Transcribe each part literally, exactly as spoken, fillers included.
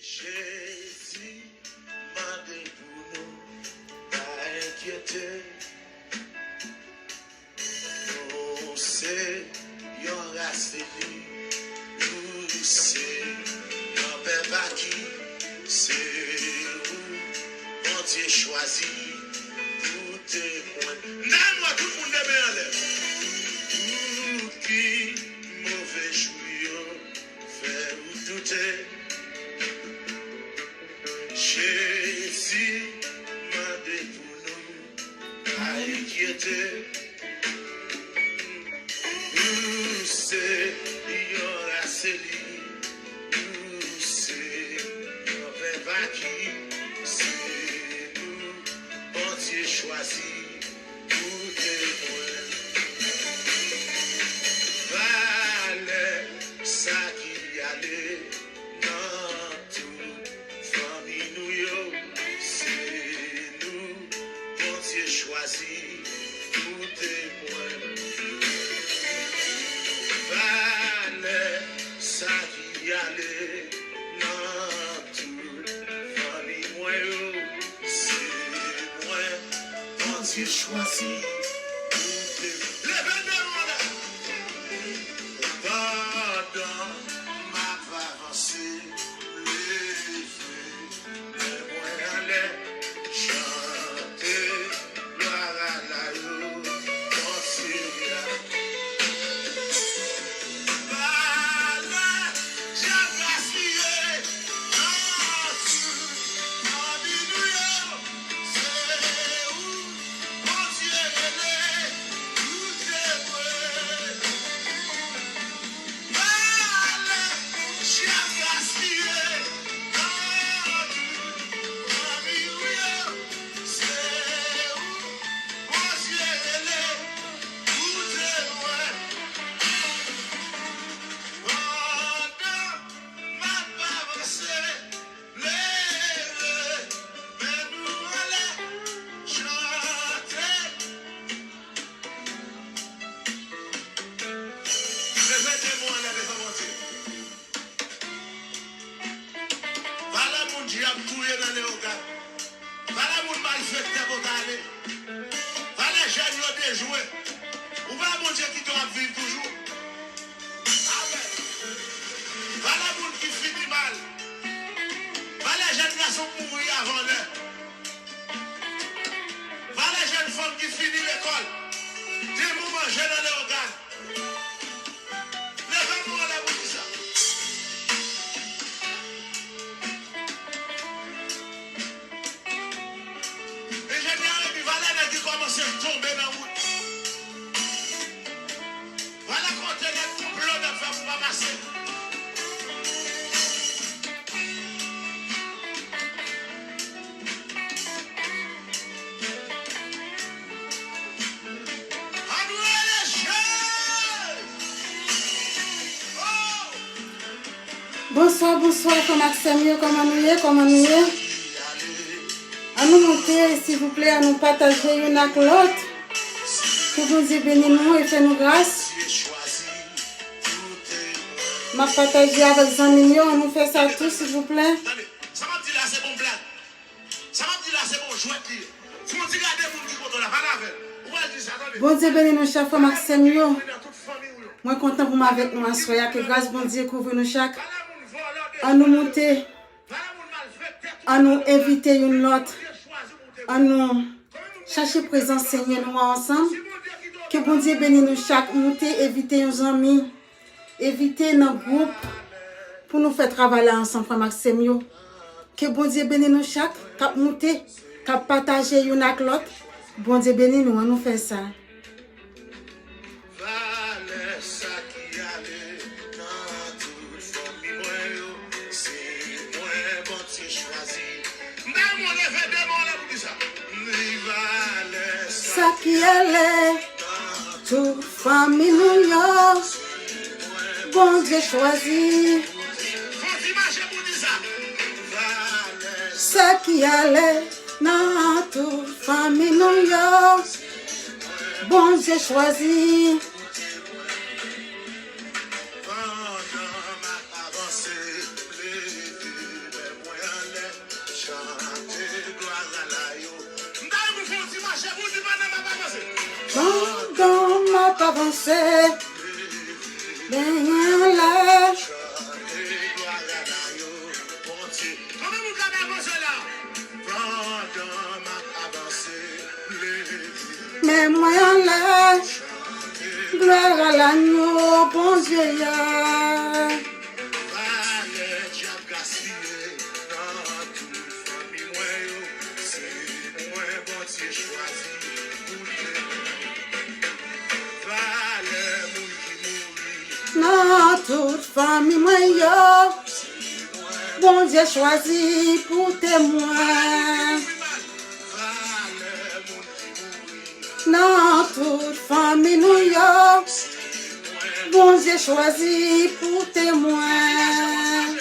Jezi mande pou nou pa enkyete. Nou se yon ras eli, nou se yon pèp aki, se ou Bondye chwazi pou temwen. N a mwen tout moun de men anlè. Tout ki move jou yo fè ou doute. Jezi mande pou nou pa enkyete. Nou se yon ras eli, nou se yon pèp aki, se nou Bondye chwazi pou temwen. Valè sa ki ale nan tout fanmi nou yo, se nou Bondye chwazi pou temwen. Valè sa ki ale nan tout fanmi mwen yo, se mwen Bondye chwazi pou temwen. Leve men w anlè. Pandan m ap avanse, leve men mwen anlè, chante glwa a la yo, Bondye a. Valè Jan gaspiye nan tout fanmi nou yo, se ou Bondye rele pou temwen. Valè Jan gaspiye nan tout fanmi nou yo, se ou Bondye rele pou temwen. Pandan m ap avanse, leve men nou anlè, chante. Leve men nou anlè devan Bondye. Valè moun dyab touye nan Leyogàn. Valè moun malfektè potale. Valè jèn yo dejwe. Ou pa Bondye kite w ap viv toujou. Amèn. Valè moun ki fini mal. Valè jèn gason k mouri avan lè. Valè jèn fanm ki fini lekòl. Demon manje nan Leyogàn. Leve men w anlè pou di sa. Enjenyè Remy, valè nèg ki kòmanse tonbe nan wout. Valè kote nèg konplo nèg fè pou pa pase. Ann rele Jezi! Oh! Bonswa, bonswa, frè m ak sè m yo, kòman nou ye, kòman nou ye? Ann nou monte, silvouplè, ann nou pataje youn ak lòt. Ke Bondye beni nou e fè nou gras. M ap pataje avèk zanmi m yo, ann nou fè sa tou, silvouplè. Tande, sa m ap di la, se bon blag. Sa m ap di la, se bon jwèt li ye. Fon ti gade moun ki kote w la, pale avè l. Ou pral di sa, tande. Bondye beni nou chak, frè m ak sè m yo. Mwen kontan pou m avèk nou aswè a. Ke gras Bondye kouvri nou chak. Ann nou monte. Ann nou envite youn lòt. Ann nou chache prezans Senyè nou an ansanm. Ke Bondye beni nou chak. Monte envite yon zanmi. Envite nan gwoup pou nou fè travay la ansanm, frè m ak sè m yo. Ke Bondye beni nou chak k ap moute, k ap pataje youn ak lòt. Bondye beni nou, ann nou fè sa. Valè sa ki ale nan tout fanmi mwen yo, se mwen Bondye chwazi. M ta renmen w leve de men w anlè pou di sa. Ni valè sa ki ale nan tout fanmi nou yo, Bondye chwazi. Fò w di mache pou di sa. Valè sa ki ale nan tout fanmi nou yo, Bondye chwazi. Pandan m Pandan m ap avanse, men anlè. Men mwen anlè, glwa a lanyo Bondye a. Valè djab gaspiye nan tout fanmi mwen yo, se mwen Bondye chwazi pou te valè moun ki mouri. Nan tout fanmi mwen yo, Bondye chwazi pou temwen. Nan tout fanmi nou yo, Bondye chwazi pou temwen.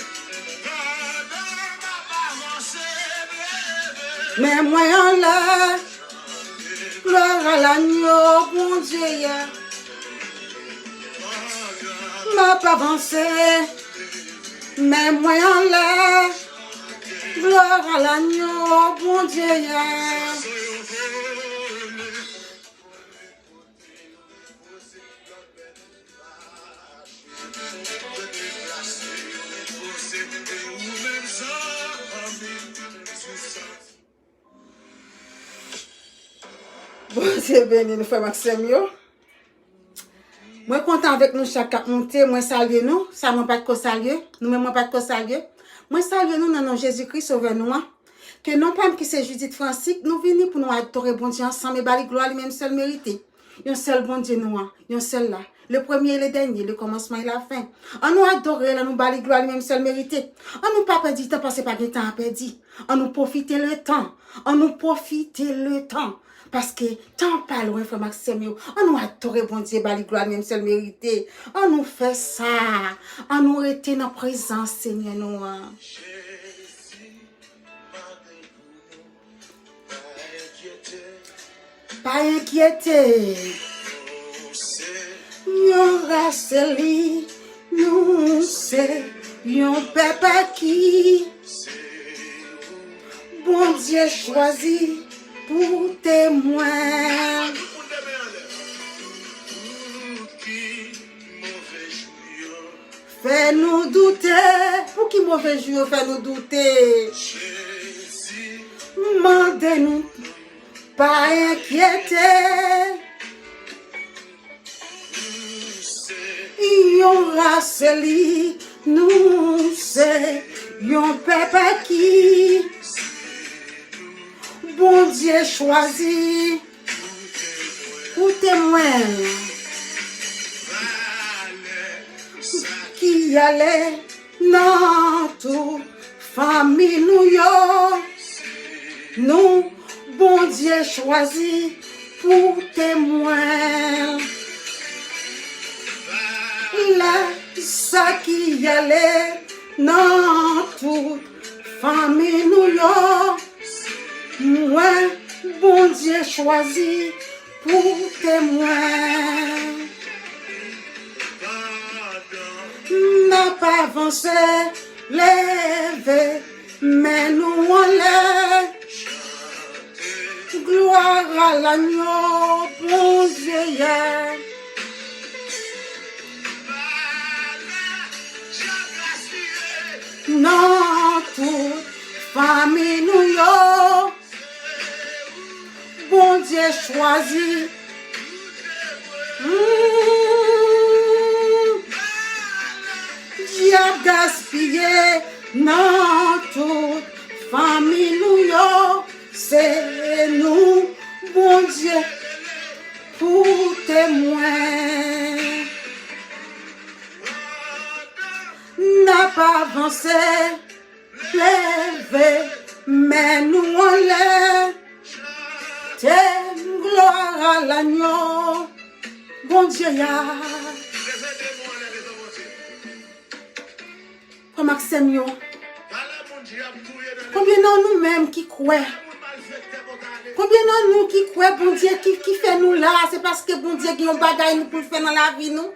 Men mwen anlè, glwa a lanyo Bondye a. M ap avanse, men mwen anlè, glwa a lanyo Bondye a. Bondye beni nou, frè m ak sè m yo. Mwen kontan avèk nou chak k ap moute. Mwen salye nou. Sa mwen pa t ko salye. Nou menm mwen pa t ko salye. Mwen salye nou nan non Jezikri, Sovè nou an. Ke non pa m ki se Judith Francis, nou vini pou nou adore Bondye ansanm e ba li glwa li menm sèl merite. Yon sèl Bondye nou an, yon sèl la. Le premier et le dernier, le commencement et la fin. Ann nou adore l, ann nou ba li glwa li menm sèl merite. Ann nou pa pèdi tan paske pa gen tan a pèdi. Ann nou pwofite le tan. Ann nou pwofite le tan. Paske tan pa lwen, frè m ak sè m yo. Ann nou adore Bondye, ba li glwa li menm sèl merite. Ann nou fè sa. Ann nou rete nan prezans Senyè nou an. Pa enkyete. Yon ras eli, nou se yon pèp ki Bondye chwazi pou temwen. Fè nou doute. Pou ki move jou yo fè nou doute? Mande nou pa enkyete. Yon ras eli, nou se yon pèp ki Bondye chwazi pou temwen. Ki ale nan tout fanmi nou yo. Nou Bondye chwazi pou temwen. Lè sa ki ale nan tout fanmi nou yo. Mwen, Bondye chwazi pou temwen. N ap avanse, leve men nou anlè. Glwa a lanyo Bondye a. Nan tout fanmi nou yo, Bondye chwazi. Hmm. Dyab gaspiye nan tout fanmi nou yo. Se nou, Bondye, pou temwen. N ap avanse, leve men nou anlè. Te glwa a lanyo Bondye a. Frè m ak sè m yo, konbyen nan nou menm ki kwè? Konbyen nan nou ki kwè Bondye ki, ki fè nou la a, se paske Bondye gen yon bagay nou pou l fè nan lavi nou?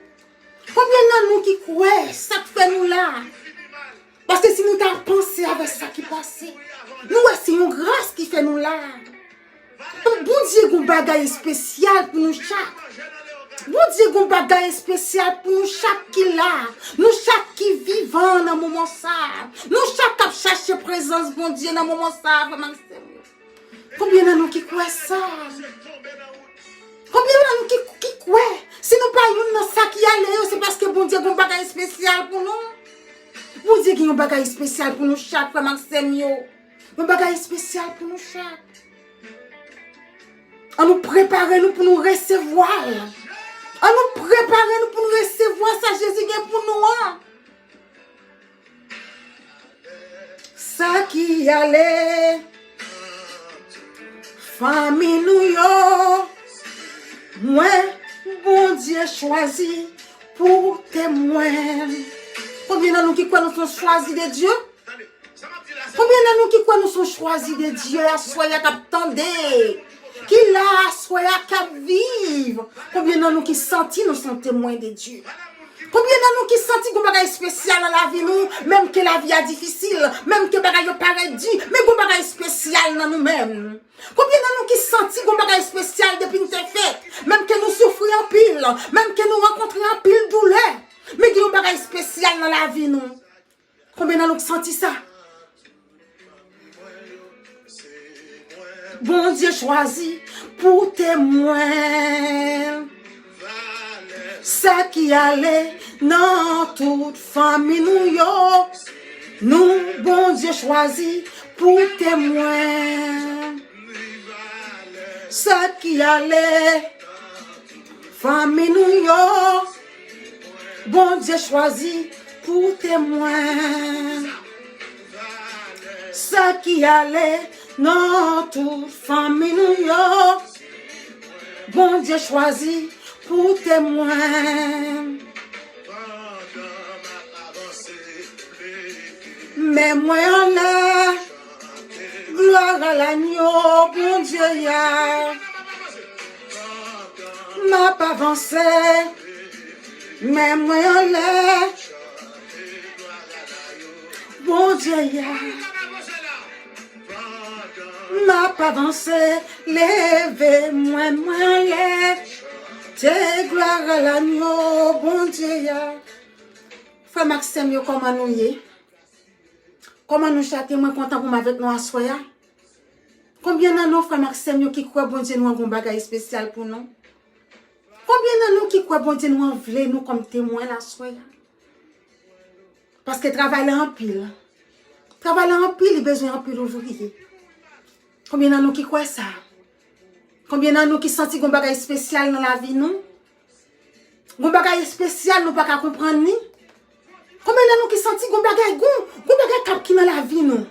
Konbyen nan nou ki kwè sa k fè nou la a? Paske si nou ta panse avèk sa ki pase, nou wè se yon gras ki fè nou la a. Bondye gen yon bagay espesyal pou nou chak. Bondye gen yon bagay espesyal pou nou chak ki la. Nou chak ki vivan nan moman sa. Nou chak k ap chache prezans Bondye nan moman sa, frè m ak sè m yo. Konbyen nan nou ki kwè sa? Konbyen nan nou ki, ki kwè? Si nou pa youn nan sa ki ale yo, se paske Bondye gen yon bagay espesyal pou nou. Bondye gen yon bagay espesyal pou nou chak, frè m ak sè m yo. Yon bagay espesyal pou nou chak. An nou prepare nou pou nou resevwa l. An nou prepare nou pou nou resevwa sa Jezi gen pou nou an. Sa ki ale, fanmi nou yo, mwen, Bondye chwazi pou temwen. Konbyen nan nou ki kwè nou se yon chwazi de Dye? Konbyen nan nou ki kwè nou se yon chwazi de Dye aswè a k ap tande? Ki la aswè a k ap viv? Konbyen nan nou ki santi nou se yon temwen de Dye? Konbyen nan nou ki santi gon bagay espesyal nan lavi nou, menm ke lavi a difisil, menm ke bagay yo parèt di, men gon bagay espesyal nan nou menm? Konbyen nan nou ki santi gon bagay espesyal depi n te fèt, menm ke nou soufri anpil, menm ke nou rankontre anpil doulè, men gen yon bagay espesyal nan lavi nou? Konbyen nan nou k santi sa? Bondye chwazi pou temwen sa ki ale nan tout fanmi nou yo. Nou, Bondye chwazi pou temwen sa ki ale fanmi nou yo. Bondye chwazi pou temwen sa ki ale nan tout fanmi nou yo. Bondye chwazi pou temwen. Men mwen anlè, glwa a lanyo Bondye a. M ap avanse, men mwen anlè, Bondye a. M ap avanse, leve mwen, mwen anlè, te glwa a lanyo Bondye a. Frè m ak sè m yo, kòman nou ye? Kòman nou chak ye? Mwen kontan pou m avèk nou aswè a. Konbyen nan nou, frè m ak sè m yo, ki kwè Bondye nou an gon bagay espesyal pou nou? Konbyen nan nou ki kwè Bondye nou an vle nou kòm temwen aswè a? Paske travay la anpil. Travay la anpil, li bezwen anpil ouvriye. Konbyen nan nou ki kwè sa? Konbyen nan nou ki santi gon bagay espesyal nan lavi nou? Gon bagay espesyal nou pa ka konprann li? Konbyen nan nou ki santi gon bagay, gon, gon bagay k ap ki nan lavi nou?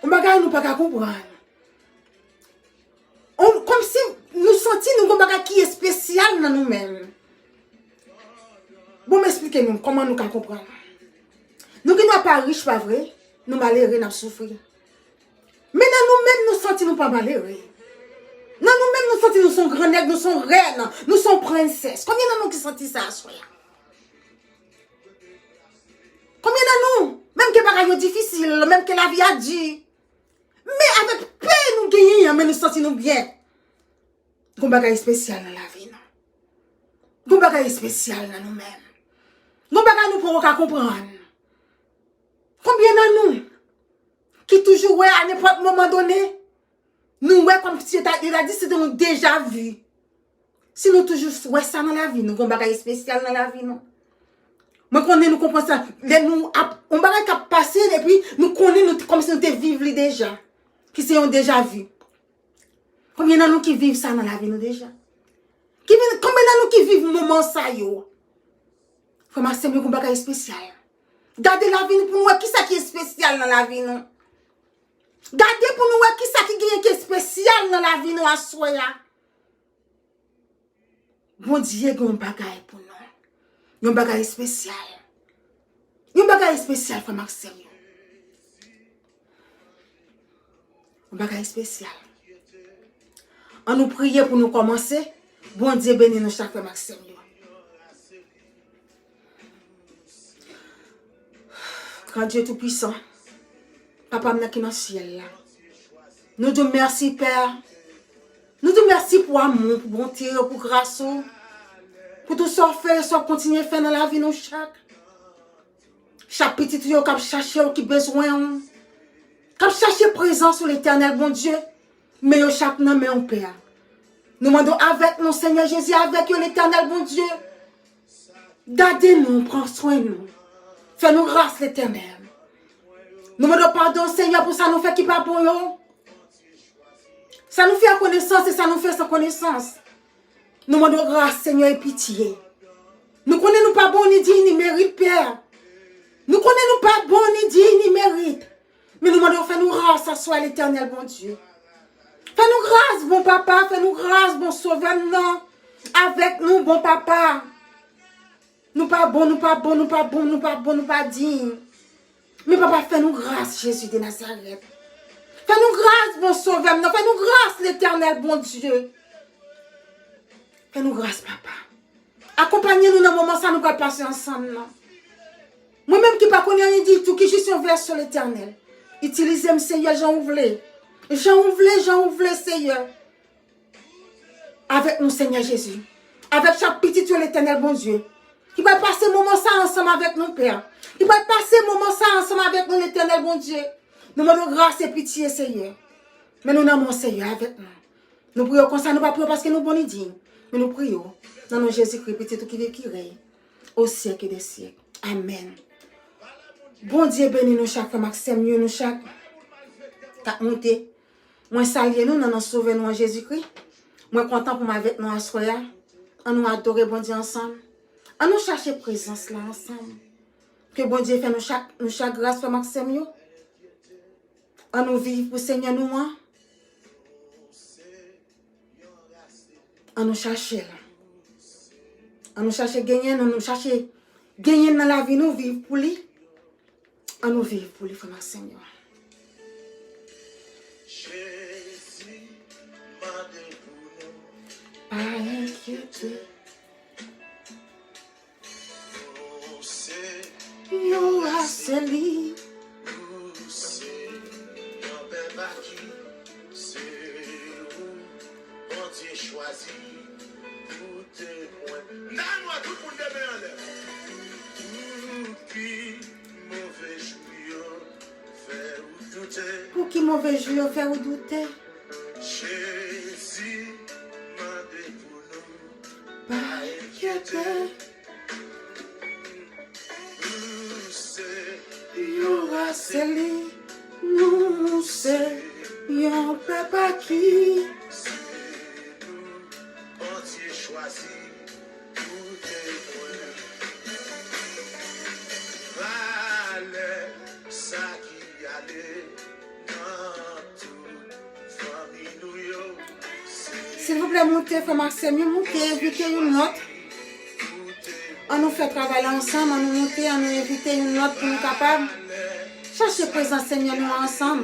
Gon bagay nou pa ka konprann. On, kòmsi nou santi nou gon bagay ki espesyal nan nou menm. Bon, m esplike nou kòman nou ka konprann. Nou gen dwa pa rich, pa vre? Nou malere, n ap soufri. Men nan nou menm, nou santi nou pa malere. Nan nou menm, nou santi nou se yon gran nèg, nou se yon rèn, nou se yon prensès. Konbyen nan nou ki santi sa aswè a? Konbyen nan nou, menm ke bagay yo difisil, menm ke lavi a di, men avèk peyi nou genyen an, men nou santi nou byen? Gon bagay espesyal nan lavi nou. Gon bagay espesyal nan nou menm. Gon bagay nou poko ka konprann. Konbyen nan nou ki toujou wè a nenpòt moman done, nou wè kòmsi yo ta, yo ta di se te yon deja vu. Si nou toujou wè sa nan lavi nou, gon bagay espesyal nan lavi nou. Mwen konnen nou konprann sa. Lè nou ap, yon bagay k ap pase, epi nou konnen nou, kòmsi nou te viv li deja. Ki se yon deja vu. Konbyen nan nou ki viv sa nan lavi nou deja? Ki vin, konbyen nan nou ki viv moman sa yo? Frè m ak sè m yo, gon bagay espesyal. Gade lavi nou pou nou wè kisa ki espesyal nan lavi nou. Gade pou nou wè kisa ki genyen ki espesyal nan lavi nou aswè a. Bondye gen yon bagay pou nou. Yon bagay espesyal. Yon bagay espesyal, frè m ak sè m yo. Yon bagay espesyal. Ann nou priye pou nou kòmanse. Bondye beni nou chak, frè m ak sè m yo. Gran Dye Toupisan, Papa m nan ki nan syèl la, nou di w mèsi, Pè, Nou di w mèsi pou amou, pou bonte w, pou gras ou, pou tout sa w fè e sa w kontinye fè nan lavi nou chak. Chak pitit ou yo k ap chache w, ki bezwen w, k ap chache prezans ou, Letènèl Bondye, men yo chak nan men w, Pè. Nou mande w avèk nou, Senyè Jezi, avèk yo, Letènèl Bondye. Gade nou, pran swen nou. Fè nou gras, Letènèl. Nou mande w padon, Senyè, pou sa nou fè ki pa bon yo. Sa nou fè ak konesans e sa nou fè san konesans. Nou mande w gras, Senyè, e pitye. Nou konnen nou pa bon ni diy ni merit, Pè. Nou konnen nou pa bon ni diy ni merit. Men nou mande w fè nou gras aswè, Letènèl Bondye. Fè nou gras, bon Papa, fè nou gras, bon Sovè m nan. Avèk nou, bon Papa. Nou pa bon, nou pa bon, nou pa bon, nou pa bon, nou pa diy. Men Papa, fè nou gras, Jezi de Nazarèt. Fè nou gras, bon Sovè m nan. Fè nou gras, Letènèl Bondye. Fè nou gras, Papa. Akonpanye nou nan moman sa nou pral pase ansanm nan. Mwen menm ki pa konnen anyen ditou, ki jis yon vèsyon, Letènèl. Itilize m, Senyè, jan ou vle. Jan ou vle, jan ou vle, Senyè. Avèk nou, Senyè Jezi. Avèk chak pitit yo, Letènèl Bondye. Ki pral pase moman sa ansanm avèk nou, Pè. Ki pral pase moman sa ansanm avèk nou, Letènèl Bondye. Nou mande w gras e pitye, Senyè. Men nou nan men w, Senyè, avèk nou. Nou priye w konsa, nou pa priye w paske nou bon ni diy. Men nou priye w nan non Jezikri, Pitit ou ki viv, ki rèy o syèk dè syèk. Amèn. Bondye beni nou chak, frè m ak sè m yo, nou chak k ap moute. Mwen salye nou nan non Sovè nou an, Jezikri. Mwen kontan pou m avèk nou aswè a. An nou adore Bondye ansanm. An nou chache prezans la ansanm. Ke Bondye fè nou chak, nou chak gras, frè m ak sè m yo. An nou viv pou Senyè nou an. An nou chache l. An nou chache genyen l, an nou chache genyen l nan lavi nou, viv pou li. An nou viv pou li, frè m ak sè m yo. Jezi mande pou nou pa enkyete. Nou se yon ras eli. Nou se yon pèp aki. Se ou Bondye chwazi pou temwen. N a dwa tout moun leve anlè. Pou ki move jou yo fè ou doute. Pou ki move jou yo fè ou doute. Jezi mande pou nou pa enkyete. Nou se yon ras eli, nou se yon pèp aki. Se nou Bondye chwazi pou temwen. Valè sa ki ale nan tout fanmi nou yo. Silvouplè, moute, frè m ak sè m yo, moute, envite youn lòt. An nou fè travay la ansanm, an nou moute, an nou envite youn lòt pou nou kapab chache prezans Senyè nou an ansanm.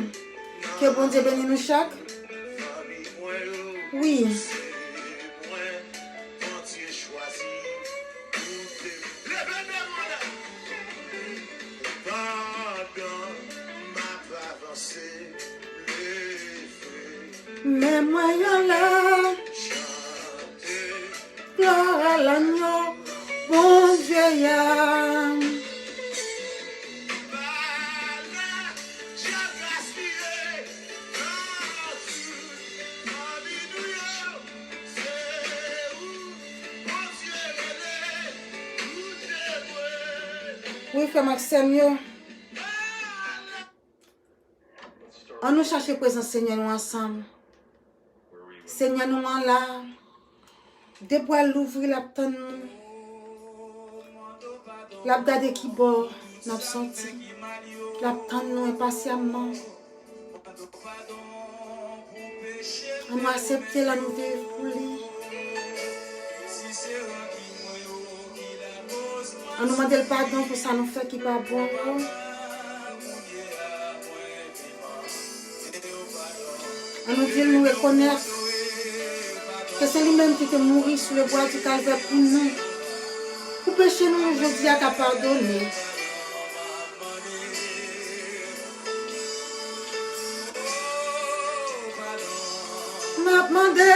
Ke Bondye beni nou chak. Wi. Pandan m ap avanse, leve men mwen anlè. Chante glwa a lanyo Bondye a. Pa la, Dye gaspiye nan tout fanmi nou yo. Se ou Bondye rele pou temwen. Wi, frè m ak sè m yo. An nou chache prezans Senyè nou ansanm. Senyè nou an la. De bra l louvri, l ap tann nou. L ap gade ki bò n ap soti. L ap tann nou enpasyamman. An nou aksepte l, an nou viv pou li. An nou mande l padon pou sa nou fè ki pa bon yo. An nou di l nou rekonèt ke se li menm ki te mouri sou le bwa di Kalvè pou nou, pou peche nou yo jodi a ka padone. M ap Mande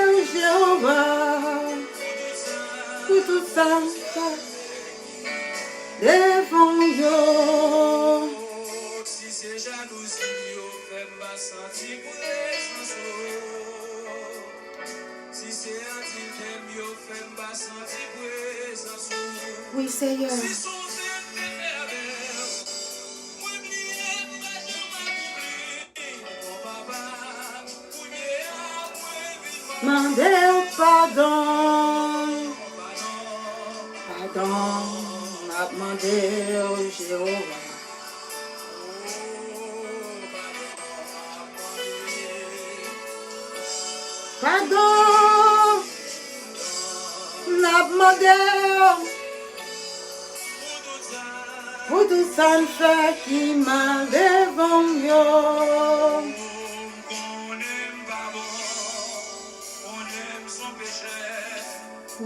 w, Jewova, pou tout sa m fè devan w yo. Si se jalouzi yo fè m pa santi prezans ou. Si se adiltè m yo fè m pa santi prezans ou. Wi, Seyè. Si se yon sèl fè pèvè, mwen bliye m pa janm akoupli. Bon papa, kounye a mwen vin mande w padon. Padon, m ap mande w, Jewova. Padon, n ap mande w pou tout sa n fè ki mal devan w yo.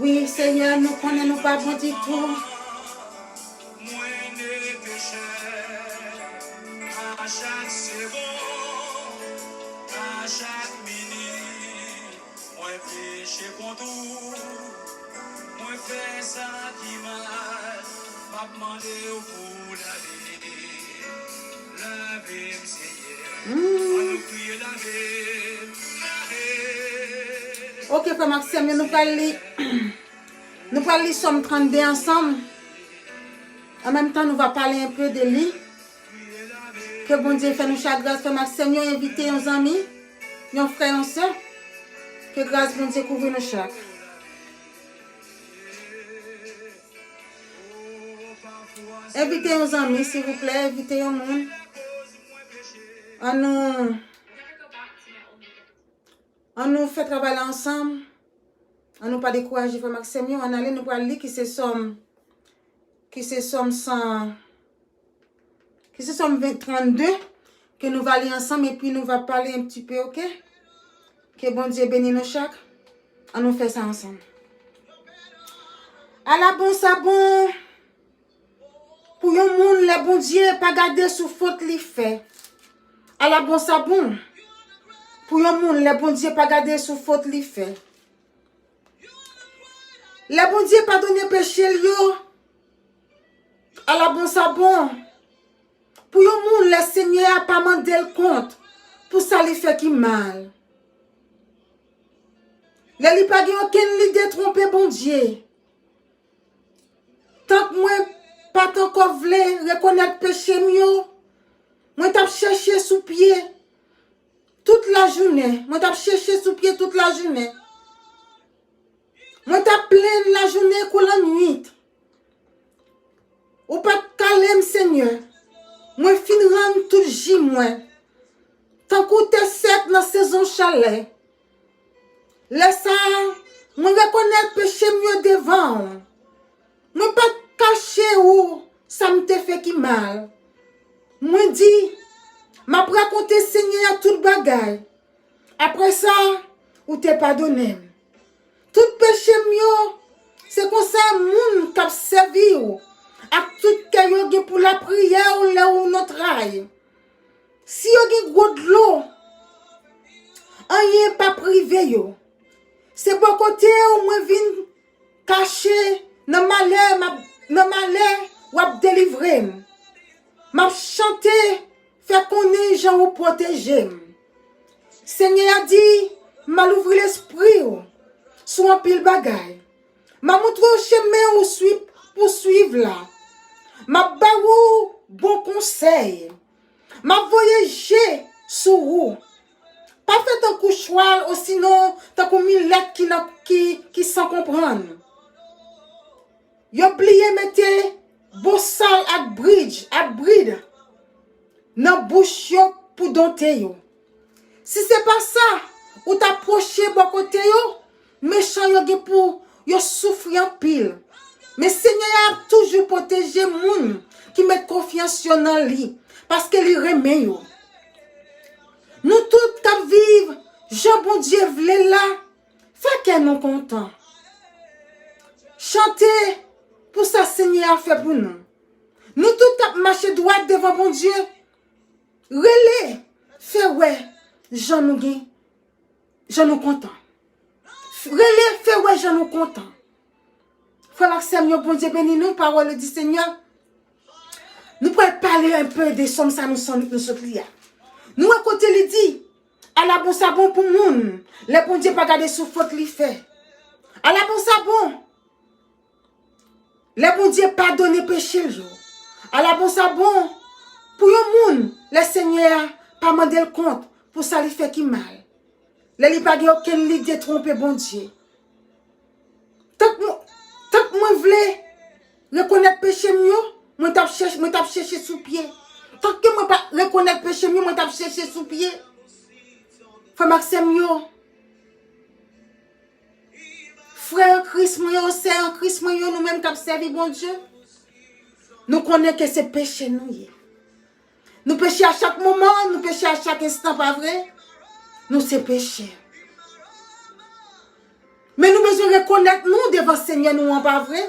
Wi, Senyè, nou konnen nou pa bon ditou. Mwen de pechè, a chak segonn, a chak minit, mwen peche kont ou, mwen fè sa ki mal, m ap mande w pou lave, lave m, Senyè. Ann nou kriye, lave m, lave m. Ok, frè m ak sè m yo, nou pral li, nou pral li Sòm trannde ansanm. An menm tan, nou va pale enpe de li. Ke Bondye fè nou chak gras, frè m ak sè m yo, envite yon zanmi, yon frè, yon sè. Ke gras Bondye kouvri nou chak. Envite yon zanmi, silvouplè, envite yon moun. Ann nou Ann nou fè travay la ansanm. Ann nou pa dekouraje, frè m ak sè m yo. Ann ale, nou pral li ki se Sòm, ki se Sòm san, ki se Sòm ven, trannde, ke nou va li ansanm epi nou va pale un petit peu, ok? Ke Bondye beni nou chak. Ann nou fè sa ansanm. Ala bon sa bon! Pou yon moun, lè Bondye pa gade sou fot li fè. Ala bon sa bon. Pou yon moun, lè Bondye pa gade sou fot li fè. Lè Bondye padone peche l yo. Ala bon sa bon. Pou yon moun, lè Senyè a pa mande l kont pou sa li fè ki mal. Lè li pa gen okenn lide twonpe Bondye. Tank mwen pa t ankò vle rekonèt peche m yo, mwen t ap chèche sou pye tout lajounen. Mwen t ap chèche sou pye tout lajounen. Mwen t ap plenn lajounen kou lannwit. Ou pa t kale m, Senyè. Mwen fin rann tout ji mwen. Tankou tè sèk nan sezon chalè. Lè sa a, mwen rekonèt peche m yo devan w. Mwen pa t kache ou sa m te fè ki mal. Mwen di, m ap rakonte Senyè a tout bagay. Apre sa, ou te padone m. Tout peche m yo, se konsa moun k ap sèvi w ak tout kè yo gen pou lapriyè w lè w nan tray. Si yo gen gwo dlo, anyen p ap rive yo. Se bò kote w mwen vin kache nan malè, m ap, nan malè, w ap delivre m. M ap chante, fè konnen jan ou pwoteje m. Senyè a di, m a louvri lespri w sou anpil bagay. M a montre w chemen ou swiv, pou swiv la. M ap ba ou bon konsèy. M ap voye je sou ou. Pa fè tankou chwal, osinon tankou milèt ki nan, ki, ki san konprann. Yo bliye mete bosal ak bridj, ak brid nan bouch yo pou donte yo. Si se pa sa, ou ta pwoche bò kote yo, mechan yo gen pou yo soufri anpil. Men Senyè a ap toujou pwoteje moun ki met konfyans yo nan li, paske li renmen yo. Nou tout k ap viv jan Bondye vle l la, fè kè nou kontan. Chante pou sa Senyè a fè pou nou. Nou tout k ap mache dwat devan Bondye, rele, fè wè jan nou gen, jan nou kontan. Rele, fè wè jan nou kontan. Frè m ak sè m yo, Bondye beni nou, parole du Seigneur. Nou pral pale un peu de sòm sa nou sòm, nou sot li a. Nou wè kote li di, ala bon sa bon pou moun, lè Bondye pa gade sou fòt li fè. Ala bon sa bon. Lè Bondye padone peche l yo, ala bon sa bon pou yon moun lè Senyè a pa mande l kont pou sa li fè ki mal, lè li pa gen okenn lide twonpe Bondye. Tank mwen, tank mwen vle rekonèt peche m yo, mwen t ap chèche, mwen t ap chèche sou pye. Tank ke mwen pa rekonèt peche m yo, mwen t ap chèche sou pye. Frè m ak sè m yo, Frè an Kris mwen yo, sè an Kris mwen yo, nou menm k ap sèvi Bondye, nou konnen ke se peche nou ye. Nou peche a chak moman, nou peche a chak enstan, pa vre? Nou se peche. Men nou bezwen rekonèt nou devan Senyè nou an, pa vre?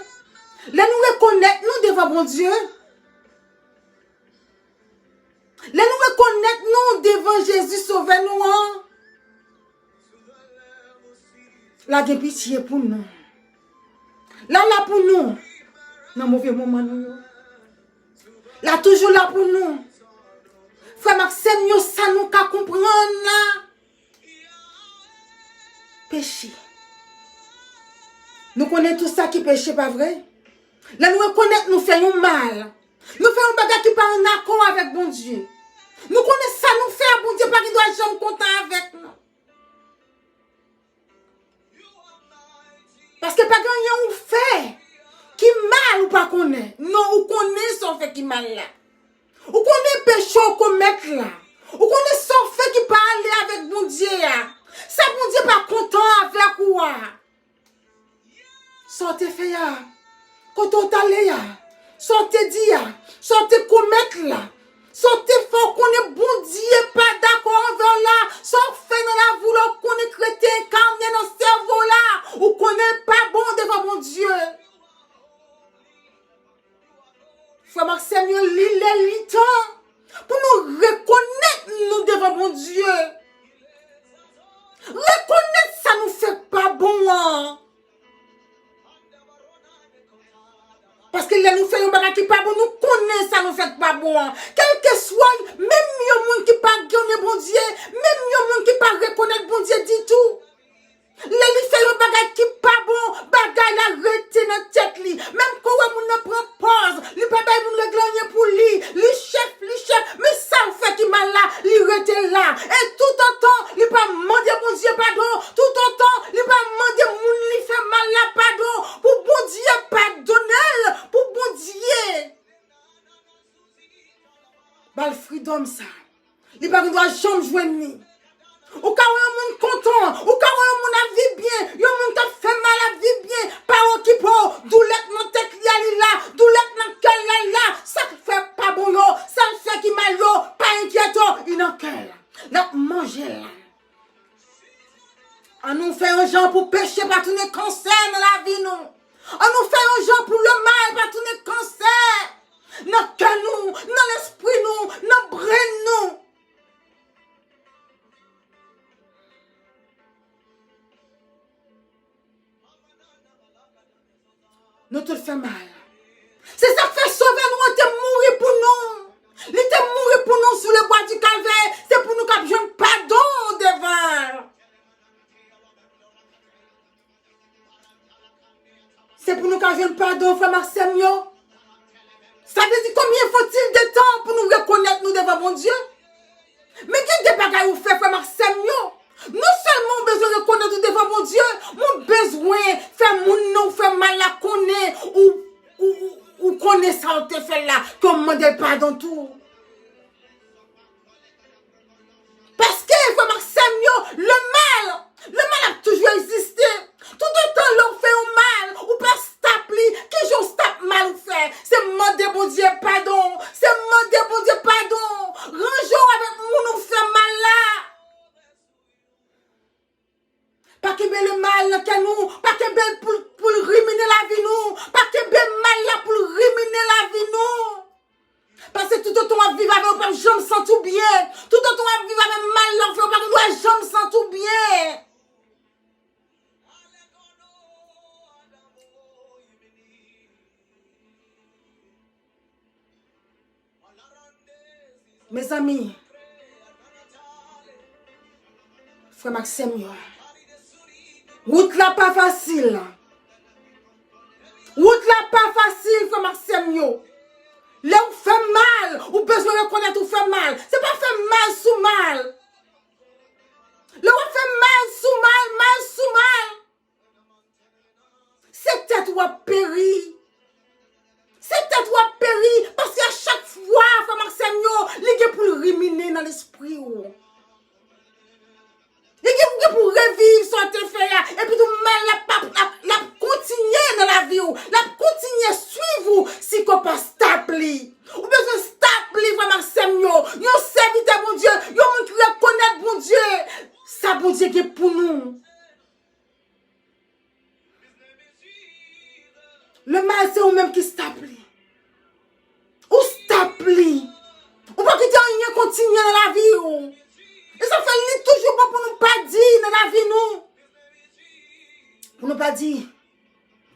Lè nou rekonèt nou devan Bondye, lè nou rekonèt nou devan Jezi Sovè nou an, l a gen pitye pou nou. L a la pou nou nan move moman nou yo. L a toujou la pou nou. Frè m ak sè m yo, sa nou ka konprann la, peche. Nou konnen tou sa ki peche, pa vre? Lè nou rekonèt nou fè yon mal, nou fè yon bagay ki pa an akò avèk Bondye. Nou konnen sa nou fè a, Bondye pa gen dwa janm kontan avèk nou. Paske pa gen anyen ou fè ki mal ou pa konnen. Non, ou konnen sa w fè ki mal la. Ou konnen peche w komèt la. Ou konnen sa w fè ki pa ale avèk Bondye a. Sa Bondye pa kontan avèk ou a. Sa w te fè a, kote w t ale a, sa w te di a, sa w te komèt la, sa w te fè, w konnen Bondye pa dakò avè w la, sa w fè nan lavi w la, w konnen k rete enkamye nan sèvo w la, ou konnen l pa bon devan Bondye. Frè m ak sè m yo, li lè, li tan pou nou rekonèt nou devan Bondye. Rekonèt sa nou fè k pa bon an. Paske lè nou fè yon bagay ki pa bon, nou konnen sa nou fè k pa bon an. Kèlkeswa, menm yon moun ki pa konnen Bondye, menm yon moun ki pa rekonèt Bondye ditou, lè li fè yon bagay ki pa bon, bagay la rete nan tèt li. Menm kou wè moun nan pran pòz, li pa bay moun règle anyen pou li, li chèf, li chèf, men sa l fè ki mal la, li rete la. E toutotan li pa mande Bondye padon, toutotan li pa mande moun li fè mal la padon, pou Bondye padone l, pou Bondye ba l freedom sa. Li pa gen dwa janm jwenn li. Ou ka wè yon moun kontan, ou ka wè yon moun ap viv byen, yon moun k ap fè mal ap viv byen, pa okipe w, doulè k nan tèt li a li la, doulè k nan kè l la li la, sa k fè pa bon yo, sa l fè ki mal yo, pa enkyete w, li nan kè l, l ap manje l la. An nou fè yon jan pou peche pa tounen kansè nan lavi nou. An nou fè yon jan pou lemal pa tounen kansè nan kè nou, nan lespri nou, nan brenn nou. Nou tout fè mal. Se sa k fè Sovè nou an te mouri pou nou. Li te mouri pou nou sou le bwa di Kalvè. Se pou nou kab jwenn padon devan l. Se pou nou ka jwenn padon, frè m ak sè m yo. Sa vle di, combien faut-il de temps pou nou rekonèt nou devan Bondye? Men gen de bagay ou fè, frè m ak sè m yo. Non sèlman ou bezwen rekonèt ou devan Bondye, men ou bezwen fè moun nan ou fè mal la konnen ou, ou, ou, ou konnen sa ou te fè l la, ke w mande l padon tou. Paske, frè m ak sè m yo, lemal, lemal ap toujou egziste. Toutotan lè w fè yon mal, ou pa stop li, kijan w stop mal ou fè? Se mande Bondye padon, se mande Bondye padon. Ranje w avèk moun ou fè mal la. Pa kenbe lemal nan kè nou, pa kenbe l pou, pou l rimine lavi nou, pa kenbe mal la pou l rimine lavi nou. Paske toutotan w ap viv avè l, ou p ap janm santi w byen. Toutotan w ap viv avè mal la, ou pa gen dwa janm santi w byen. Mezanmi, frè m ak sè m yo, wout la pa fasil. Wout la pa fasil, frè m ak sè m yo. Lè w fè mal, ou bezwen rekonèt ou fè mal. Se pa fè mal sou mal. Lè w ap fè mal sou mal, mal sou mal, se tèt ou ap peri. Se tèt ou ap peri, paske a chak fwa, frè m ak sè m yo, li gen pou l rimine nan lespri w. Li gen, ou gen pou reviv sa w te fè a, epi tou mal la p ap, l ap, l ap kontinye nan lavi w, l ap kontinye swiv ou si ke w pa stop li. Ou bezwen stop li, frè m ak sè m yo. Yon sèvitè Bondye, yon moun ki rekonèt Bondye, sa Bondye gen pou nou. Le mal, se ou menm ki stop li. Ou stop li. Ou pa kite anyen kontinye nan lavi w. E sa fè li toujou bon pou nou pa di nan lavi nou. Pou nou pa di.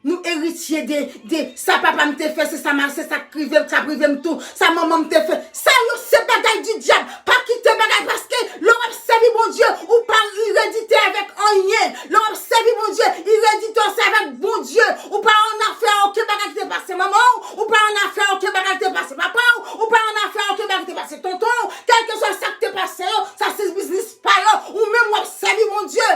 Nou eritye de, de sa papa m te fè, se sa m, se sa k rive m, sa k rive m tou, sa manman m te fè. Sa yo se bagay di dyab. Pa kite bagay, paske lè w ap sèvi Bondye, ou pa eredite avèk anyen. Lè w ap sèvi Bondye, eredite w se avèk Bondye. Ou pa annafè okenn bagay ki te pase manman w, ou pa annafè okenn bagay ki te pase papa w, ou pa annafè okenn bagay ki te pase tonton w. Kèlkeswa sa k te pase yo, sa se biznis pa yo. Ou menm w ap sèvi Bondye.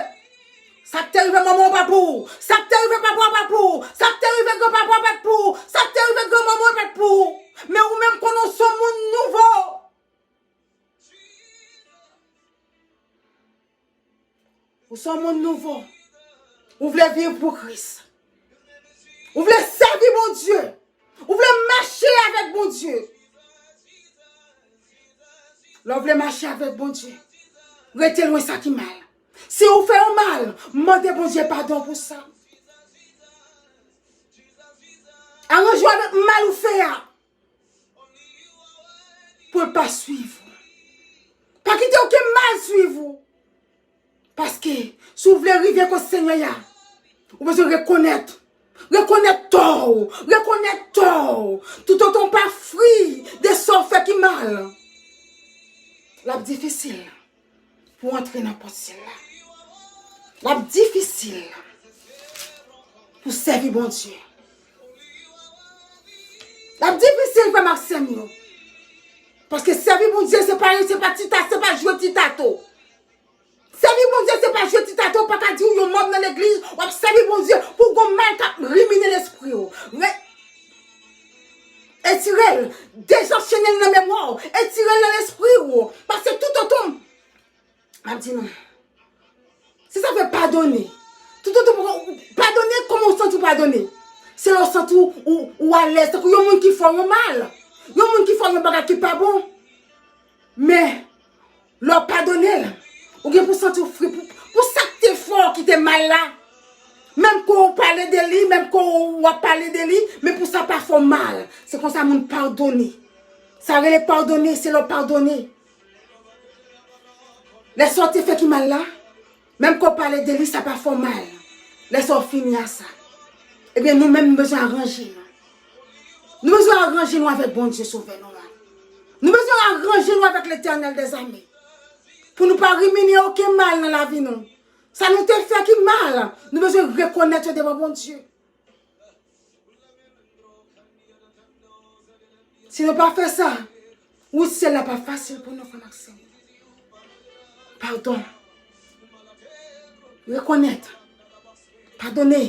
Sa k te rive manman w pa pou ou. Sa k te rive papa w pa pou ou. Sa k te rive granpapa w pa t pou ou. Sa k te rive granmanman w pa t pou ou. Men ou menm konnen w se yon moun nouvo. Ou se yon moun nouvo. Ou vle viv pou Kris. Ou vle sèvi Bondye. Ou vle mache avèk Bondye. Lè w vle mache avèk Bondye, rete lwen sa ki mal. Si ou fè yon mal, mande Bondye padon pou sa. Aranje w avèk mal ou fè a. Pou l pa swiv ou. Pa kite okenn mal swiv ou. Paske si w vle rive kot Senyè a, ou bezwen rekonèt. Rekonèt tò w. Rekonèt tò w. Toutotan w pa fri de sa w fè ki mal, l ap difisil pou w antre nan pòt syèl la. L ap difisil pou w sèvi Bondye. L ap difisil, frè m ak sè m yo. Paske sèvi Bondye, se pa, se pa ti ta, se pa jwe ti tato. Sèvi Bondye, se pa jwe ti tato, w pa ka di w yon mòm nan legliz, w ap sèvi Bondye, pou w gon mal k ap rimine lespri w. Re-, etire l, dezanchene l nan memwa w, etire l nan lespri w. Paske toutotan, m ap di nou, se sa fè padone. Toutotan, padone, kòman w santi w padone? Se lè w santi w, ou, ou alèz, tankou yon moun ki fè w yon mal. Yon moun ki fè w yon bagay ki pa bon. Men, lè w padone l, ou gen pou santi w fri pou, pou sa k te fè w ki te mal la. Menm ke w pale de li, menm ke w ap pale de li, men pou sa pa fè w mal. Se konsa moun padone. Sa rele padone, se lè w padone. Lè sa w te fè ki mal la, menm ke w pale de li, sa pa fè w mal. Lè sa w fini a sa. Ebyen, nou menm, nou bezwen aranje nou. Nou bezwen aranje nou avèk Bondye Sovè nou an. Nou bezwen aranje nou avèk Letènèl dèzame. Pou nou pa rimine okenn mal nan lavi nou. Sa nou te fè ki mal, nou bezwen rekonèt yo devan Bondye. Si nou pa fè sa, wout syèl la pa fasil pou nou, frè m ak sè m. Padon. Rekonèt. Padone.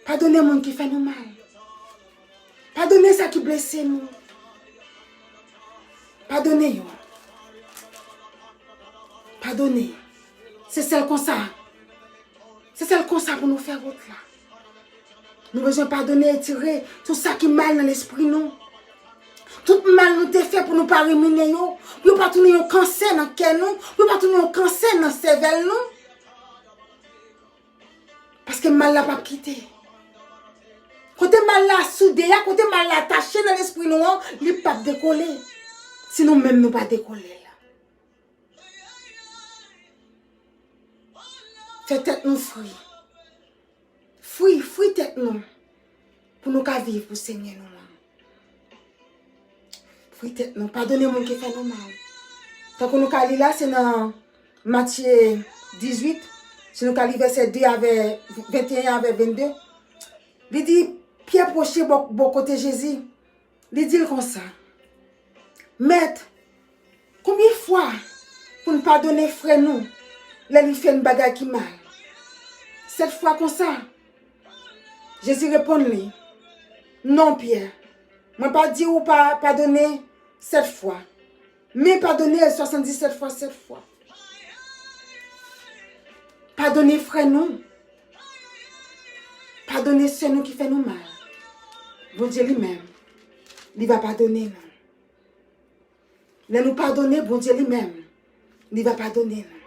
Padone moun ki fè nou mal. Padone sa ki blese nou. Padone yo. Padone. Se sèl konsa. Se sèl konsa pou nou fè wout la. Nou bezwen padone, etire tout sa ki mal nan lespri nou. Tout mal nou te fè pou nou pa rimine yo, pou yo pa tounen yon kansè nan kè nou, pou yo pa tounen yon kansè nan sèvèl nou. Paske mal la p ap kite. Kote mal la soude a, kote mal la atache nan lespri nou an, li p ap dekole. Si nou menm nou pa dekole l. Fè tèt nou fri. Fri, fri tèt nou. Pou nou ka viv pou Senyè nou an. Pri tèt nou, padone moun ki fè nou mal. Tankou nou ka li la, se nan Matye dizuit, si nou ka li vèsè de avè venteyen avè vennde, li di, Pyè pwoche bò, bò kote Jezi, li di l konsa, Mèt, konbyen fwa pou n padone frè nou lè li fè n bagay ki mal? Sèt fwa konsa? Jezi reponn li, Non, Pyè, mwen pa di w pa padone sèt fwa, men padone l swasanndisèt fwa sèt fwa. Padone frè nou. Padone sè nou ki fè nou mal. Bondye li menm, li va padone nou. Lè nou padone, Bondye li menm, li va padone nou.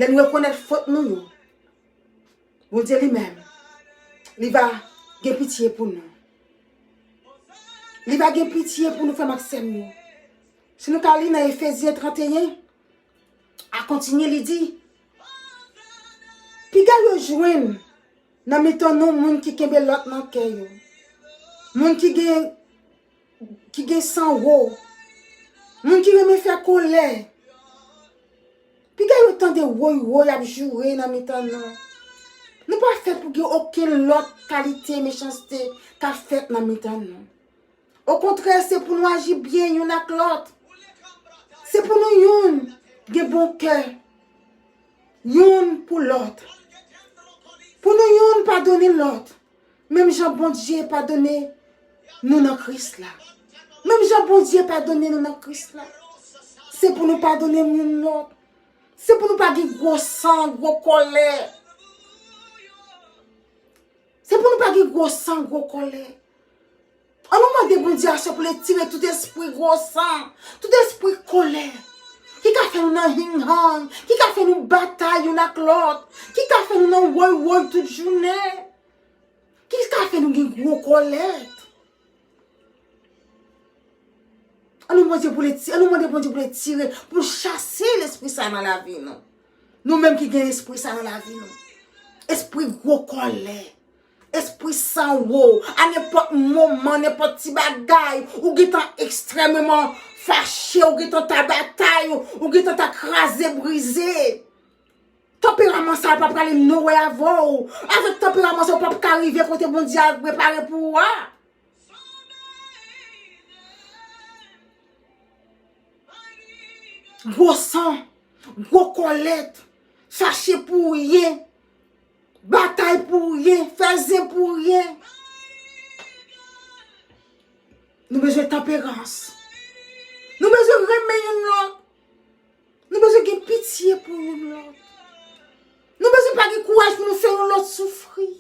Lè nou rekonèt fòt nou yo, Bondye li menm, li va gen pitye pou nou. Li va gen pitye pou nou, frè m ak sè m yo. Si nou ka li nan Efezyen tranteyen, a kontinye, li di, Piga yo jwenn nan mitan nou moun ki kenbe lòt nan kè yo, moun ki gen, ki gen san wo, moun ki renmen fè kòlè. Piga yo tande woy woy ap joure nan mitan nou. Nou pa fèt pou gen okenn lòt kalite mechanste k ap fèt nan mitan nou. Okontrè, se pou nou aji byen youn ak lòt. Se pou nou youn gen bon kè youn pou lòt. Pou nou youn padone lòt. Menm jan Bondye padone nou nan Kris la. Menm jan Bondye padone nou nan Kris la. Se pou nou padone youn lòt. Se pou nou pa gen gwo san, gwo kòlè. Se pou nou pa gen gwo san, gwo kòlè. An nou mande Bondye aswè pou l retire tout espri gwo san, tout espri kòlè, ki ka fè nou nan hing-hang, ki ka fè nou batay youn ak lòt, ki ka fè nou nan woy-woy tout jounen, ki ka fè nou gen gwo kòlèt. An nou mande Bondye pou l ti-, an nou mande Bondye pou l retire, pou l chase lespri sa nan lavi nou. Nou menm ki gen espri sa nan lavi nou. Espri gwo kòlè. Espri san wo. A nenpòt moman, nenpòt ti bagay, ou gentan ekstrèmeman fache, ou gentan ta batay, ou, ou gentan ta kraze, brize. Tanperaman sa a pa prale nowhere avè w. Avèk tanperaman sa a, ou p ap ka rive kote Bondye a prepare pou ou a. Gwo san, gwo kòlèt, fache pou ryen, batay pou ryen, fè zen pou ryen. Nou bezwen tanperans. Nou bezwen renmen youn lòt. Nou bezwen gen pitye pou youn lòt. Nou bezwen pa gen kouraj pou nou fè youn lòt soufri.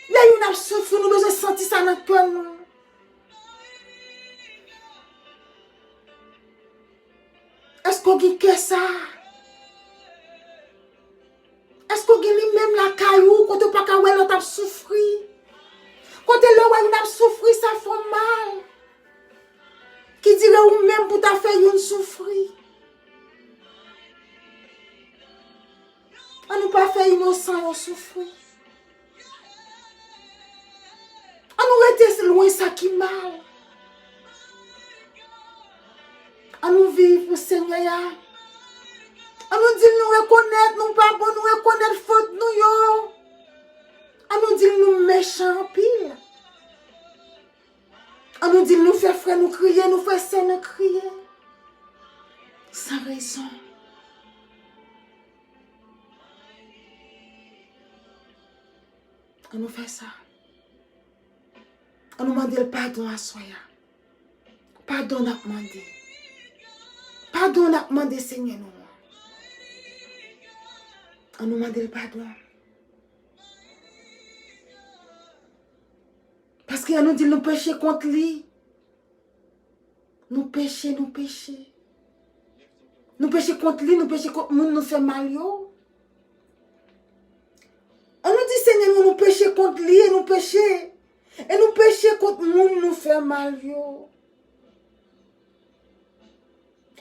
Lè youn ap soufri, nou bezwen santi sa nan kè nou. Èske w gen kè sa a? Èske w gen li menm lakay ou, kote w pa ka wè lòt ap soufri? Kote lè w wè youn ap soufri, sa fè w mal. Ki dire ou menm pou ta fè youn soufri? An nou pa fè inosan yo soufri. An nou rete lwen sa ki mal. An nou viv pou Senyè a. An nou di l nou rekonèt nou pa bon, nou rekonèt fòt nou yo. An nou di l nou mechan anpil. An nou di l nou fè frè nou kriye, nou fè sè nou kriye. San rezon. An nou fè sa. An nou mande l padon aswè a. Padon n ap mande. Padon n ap mande Senyè nou an. An nou mande l padon. Paske an nou di l nou peche kont li. Nou peche, nou peche. Nou peche kont li, nou peche kont moun nou fè mal yo. An nou di Senyè nou, nou peche kont li e nou peche. E nou peche kont moun nou fè mal yo.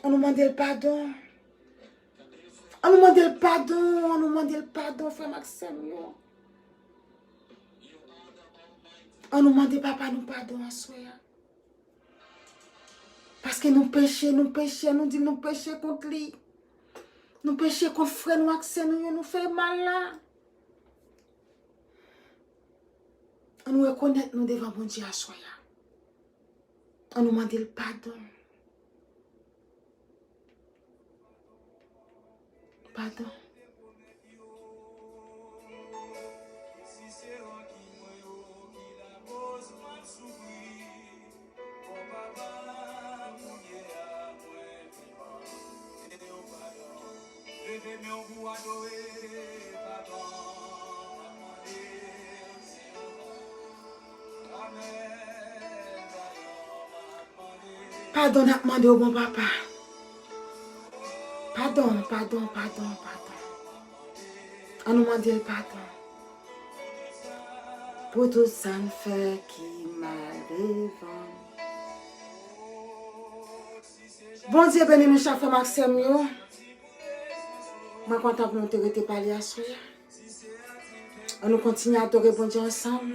An nou mande l padon. An nou mande l padon, an nou mande l padon, frè m ak sè m yo. An nou mande Papa nou padon aswè a. Paske nou peche, nou peche, nou di nou peche kont li. Nou peche kont frè nou ak sè nou yo, nou fè mal la. An nou rekonèt nou devan Bondye aswè a. An nou mande l padon. Padon. Leve men w pou w adore, padon, m ap mande w, Senyè. Amèn. Padon n ap mande w, bon Papa. Padon, padon, padon, padon. An nou mande l padon pou tout sa n fè ki mal devan l. Bondye beni nou chak, frè m ak sè m yo. Mwen kontan pou nou te rete pale aswè a. An nou kontinye adore Bondye ansanm.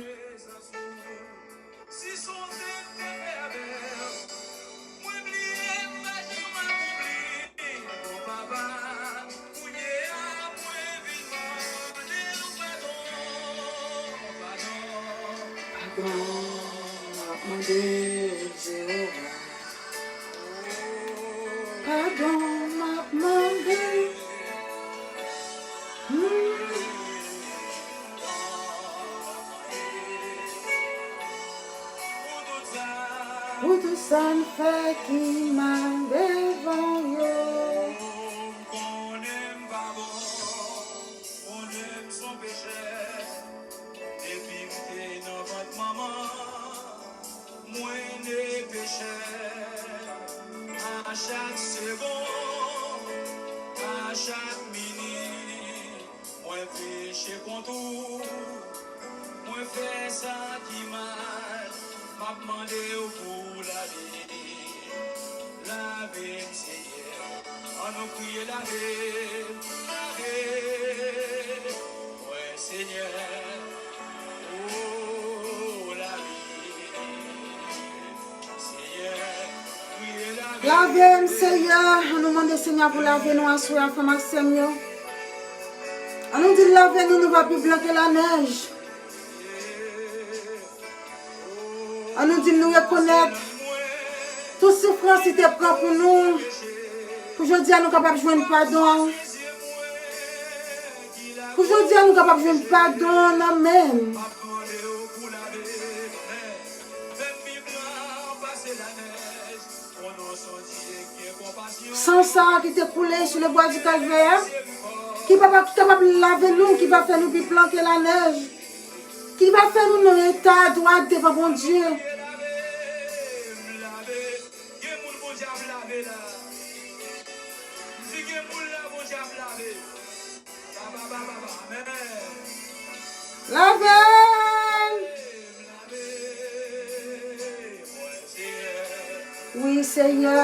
Padon, m ap mande w, Jewova. Padon, m ap mande. Hmm. Pou tout sa n fè ki mal devan w yo. Konnen m pa bon, konnen m s on pechè. Depi m te nan vant manman, mwen ne pechè. A chak segonn, a chak minit, mwen peche kont ou. Mwen fè sa ki mal, m ap mande w pou w lave. Lave m, Senyè. An nou kriye, lave m, lave mwen, Senyè. O, lave m, Senyè. Kriye, lave m. Lave m, Senyè. An nou mande Senyè pou lave nou aswè a, frè m ak sè m yo. An nou di l lave nou, nou va pi blan ke lanèj. An nou di l nou rekonèt tout soufrans li te pran pou nou, pou jodi a nou kapab jwenn padon. Pou jodi a nou kapab jwenn padon nan men l. San sa a ki te koule sou le bwa di Kalvè a, ki pa, pa, ki kapab lave nou, ki va fè nou pi blan ke lanèj, ki va fè nou nan eta dwat devan Bondye. Lave m! Wi, Senyè.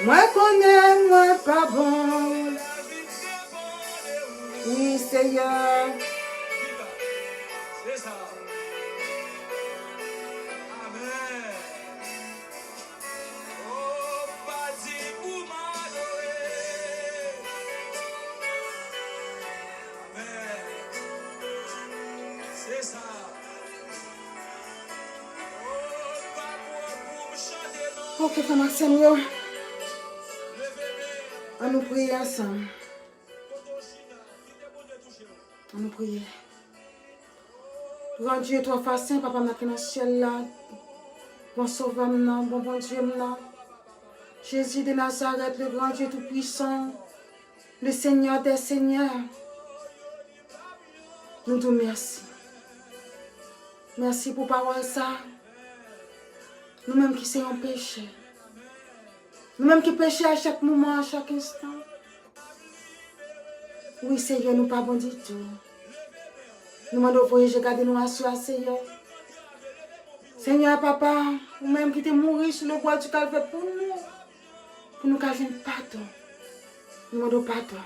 Mwen konnen mwen pa bon. Wi, Senyè. Ok, frè m ak sè m yo. An nou priye ansanm. An nou priye. Gran Dye twa fwa sen, Papa m nan ki nan syèl la, bon Sovè m nan, bon Bondye m nan, Jezi de Nazarèt, le gran Dye tou pwisan, le Senyè dè senyè, nou di w mèsi. Mèsi pou pawòl sa. Nou menm ki se yon pechè. Nou menm ki peche a chak moman, a chak enstan. Wi, Senyè, nou pa bon ditou. Nou mande w voye je gade nou aswè a, Senyè. Senyè Papa, ou menm ki te mouri sou le bwa di Kalvè pou nou, pou nou ka jwenn padon. Nou mande w padon.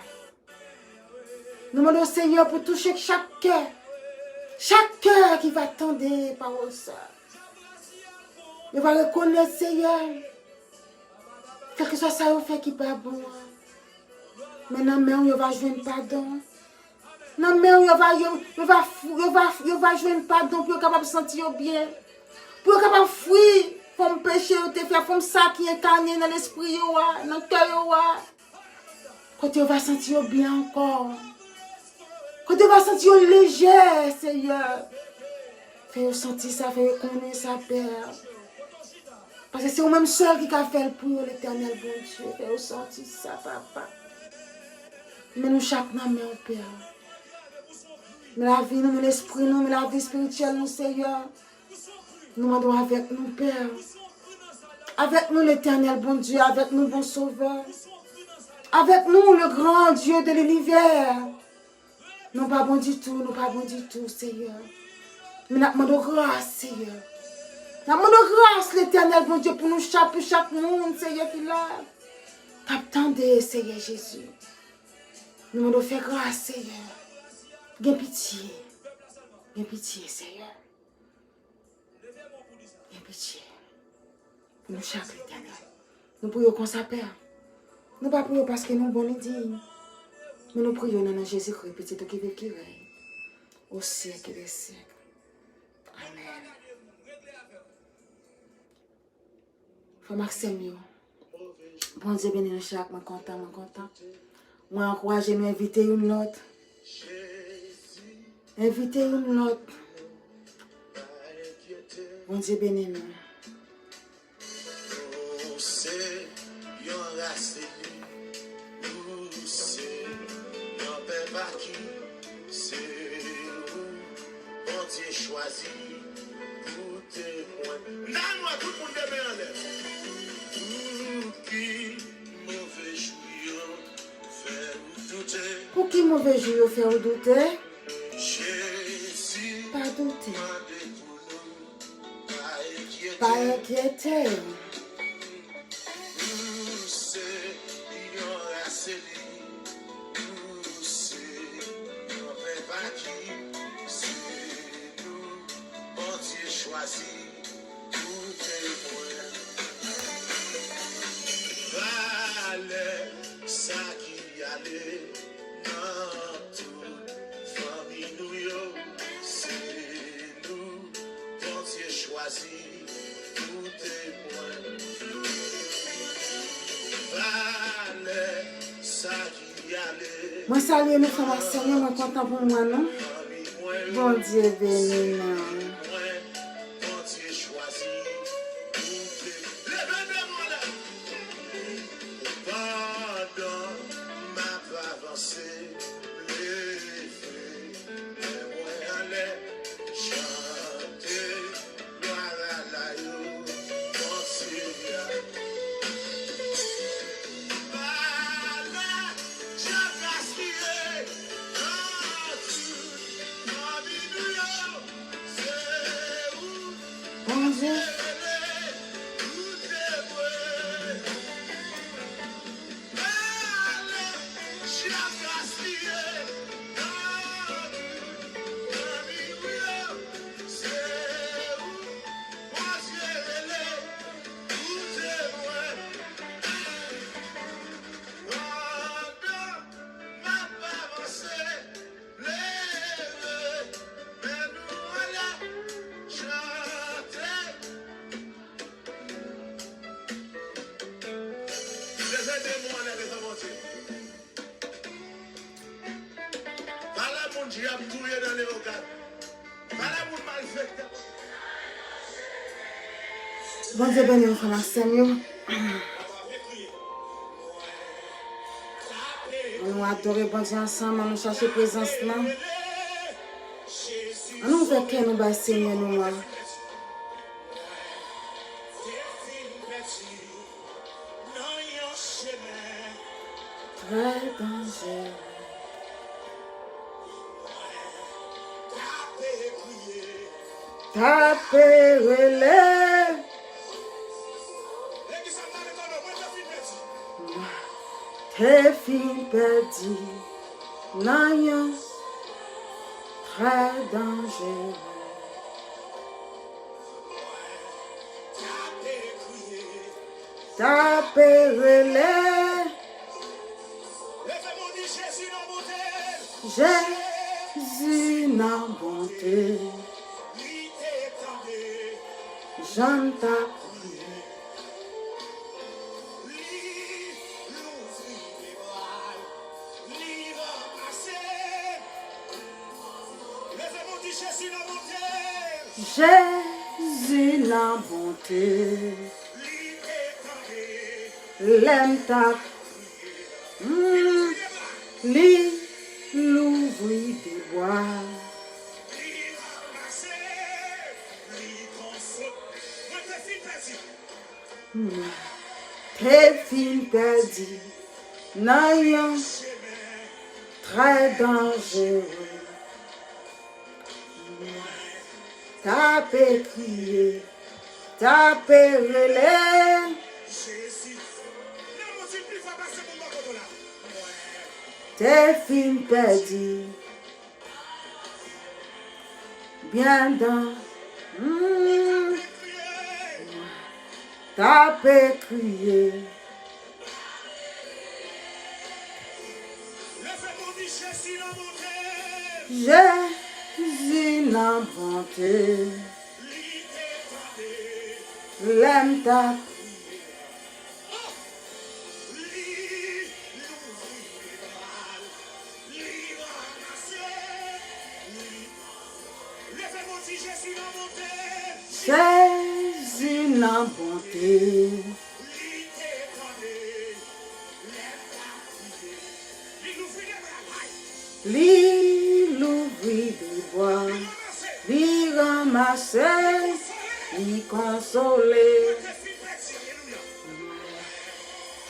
Nou mande w, Senyè, pou touche chak kè, chak kè ki va tande pawòl sa. Yo va rekonèt, Senyè, kèlkeswa sa yo fè ki pa bon an, men nan men w yo va jwenn padon. Nan men w yo va, yo, yo va, yo va, yo va jwenn padon pou yo kapab santi yo byen. Pou yo kapab fwi fòm peche yo te fè, fòm sa ki enkane nan lespri yo a, nan kè yo a. Kote yo va santi yo byen ankò. Kote yo va santi yo lejè, Senyè. Fè yo santi sa, fè yo konnen sa, Pè. Paske se ou menm sèl ki ka fè l pou yo, Letènèl Bondye. Fè yo santi sa, Papa. Men nou chak nan men w, Pè. Men lavi nou, men lespri nou, men lavi espirityèl nou, Senyè. Nou mande w avèk nou, Pè. Avèk nou, Letènèl Bondye, avèk nou, Bon Sovè. Avèk nou, le grand Dieu de l'univers. Nou pa bon ditou, nou pa bon ditou, Senyè. Men n ap mande w gras, Senyè. N ap mande w gras, Letènèl Bondye, pou nou chak, pou chak moun, Senyè, ki la, k ap tande, Senyè Jezi. Nou mande w fè gras, Senyè. Gen pitye. Gen pitye, Senyè. Gen pitye pou nou chak, Letènèl. Nou priye w konsa, Pè. Nou pa priye w paske nou bon, ni diy. Men nou priye w nan non Jezikri, Pitit ou ki viv, ki rèy, o syèk dè syèk. Amèn. Frè m ak sè m yo, Bondye beni nou chak, mwen kontan, mwen kontan. Mwen ankouraje nou envite youn lòt. Envite youn lòt. Bondye beni nou. Nou se yon ras eli, nou se yon pèp aki, se ou Bondye chwazi pou temwen. M ta renmen wè tout moun de men anlè. Pou ki move jou yo fè ou doute? Pou ki move jou yo fè ou doute? Jezi pa doute. Mande pou nou, pa enkyete. Pa enkyete. Nou se yon ras eli, nou se yon pèp aki, se nou Bondye chwazi pou temwen. Valè sa ki ale nan tout fanmi nou yo, se nou Bondye chwazi pou temwen. Valè sa ki ale. Mwen salye nou, frè m ak sè m yo, mwen kontan pou mwen, non. Bondye beni nou. Bondye chwazi pou temwen. Leve de mwen la. Pandan m ap avanse, leve men mwen anlè, chante glwa a la yo, Bondye a. Valè djab gaspiye nan tout fanmi nou yo, se ou Bondye rele pou temwen. Valè djab gaspiye nan fanmi nou yo, se ou Bondye rele pou temwen. Pandan m ap avanse, leve men nou anlè, chante. Leve men nou anlè devan Bondye. Valè moun djab touye nan Lewogan. Valè moun malfektè. Bondye beni nou, frè m ak sè m yo. Ann nou adore Bondye ansanm, ann nou chache prezans lan. Ann nou ouvè kè nou bay Senyè nou an. Trè danjere. Tape rele. Te fin pèdi nan yon trè danjere. Tape rele. Jezi nan bonte. Jan m t ap priye. Jezi nan bonte. Lè m t ap, mm, li louvri de bwa. Te fin pèdi nan yon trè danjere. Tape kriye, tape rele. Te fin pèdi. Byen dan. Mm. Tape kriye. Jezi nan bonte. Lè m t ap Jezi nan bonte. Li louvri de bwa, li ranmase, li konsole.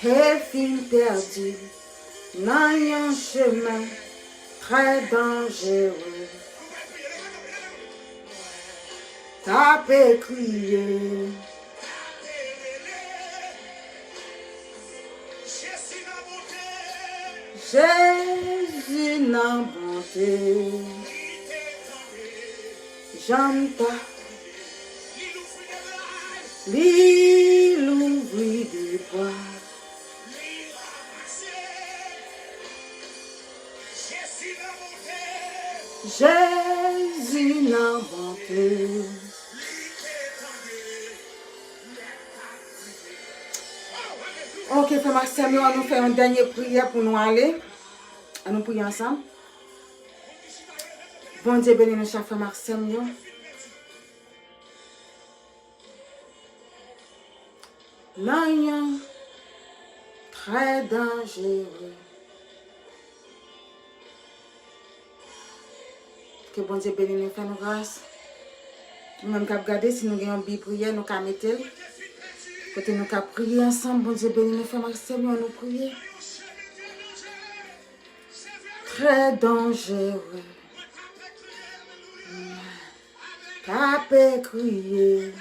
Te fin pèdi nan yon chemen trè danjere. Tape kriye. Jezi nan bonte. Jan m ta. Li louvri de bwa. Jezi nan bonte. Ok, frè m ak sè m yo, an nou fè yon dènye priyè pou nou ale. An nou priye ansanm. Bondye beni nou chak, frè m ak sè m yo. Nan yon trè danjere. Ke Bondye beni nou, fè nou gras. Nou menm k ap gade, si nou gen yon bi priyè, nou ka mete l. Kote nou ka priye ansanm, Bondye beni nou, fè m ak sè m yo, nou priye. Trè danjere. Tape kriye.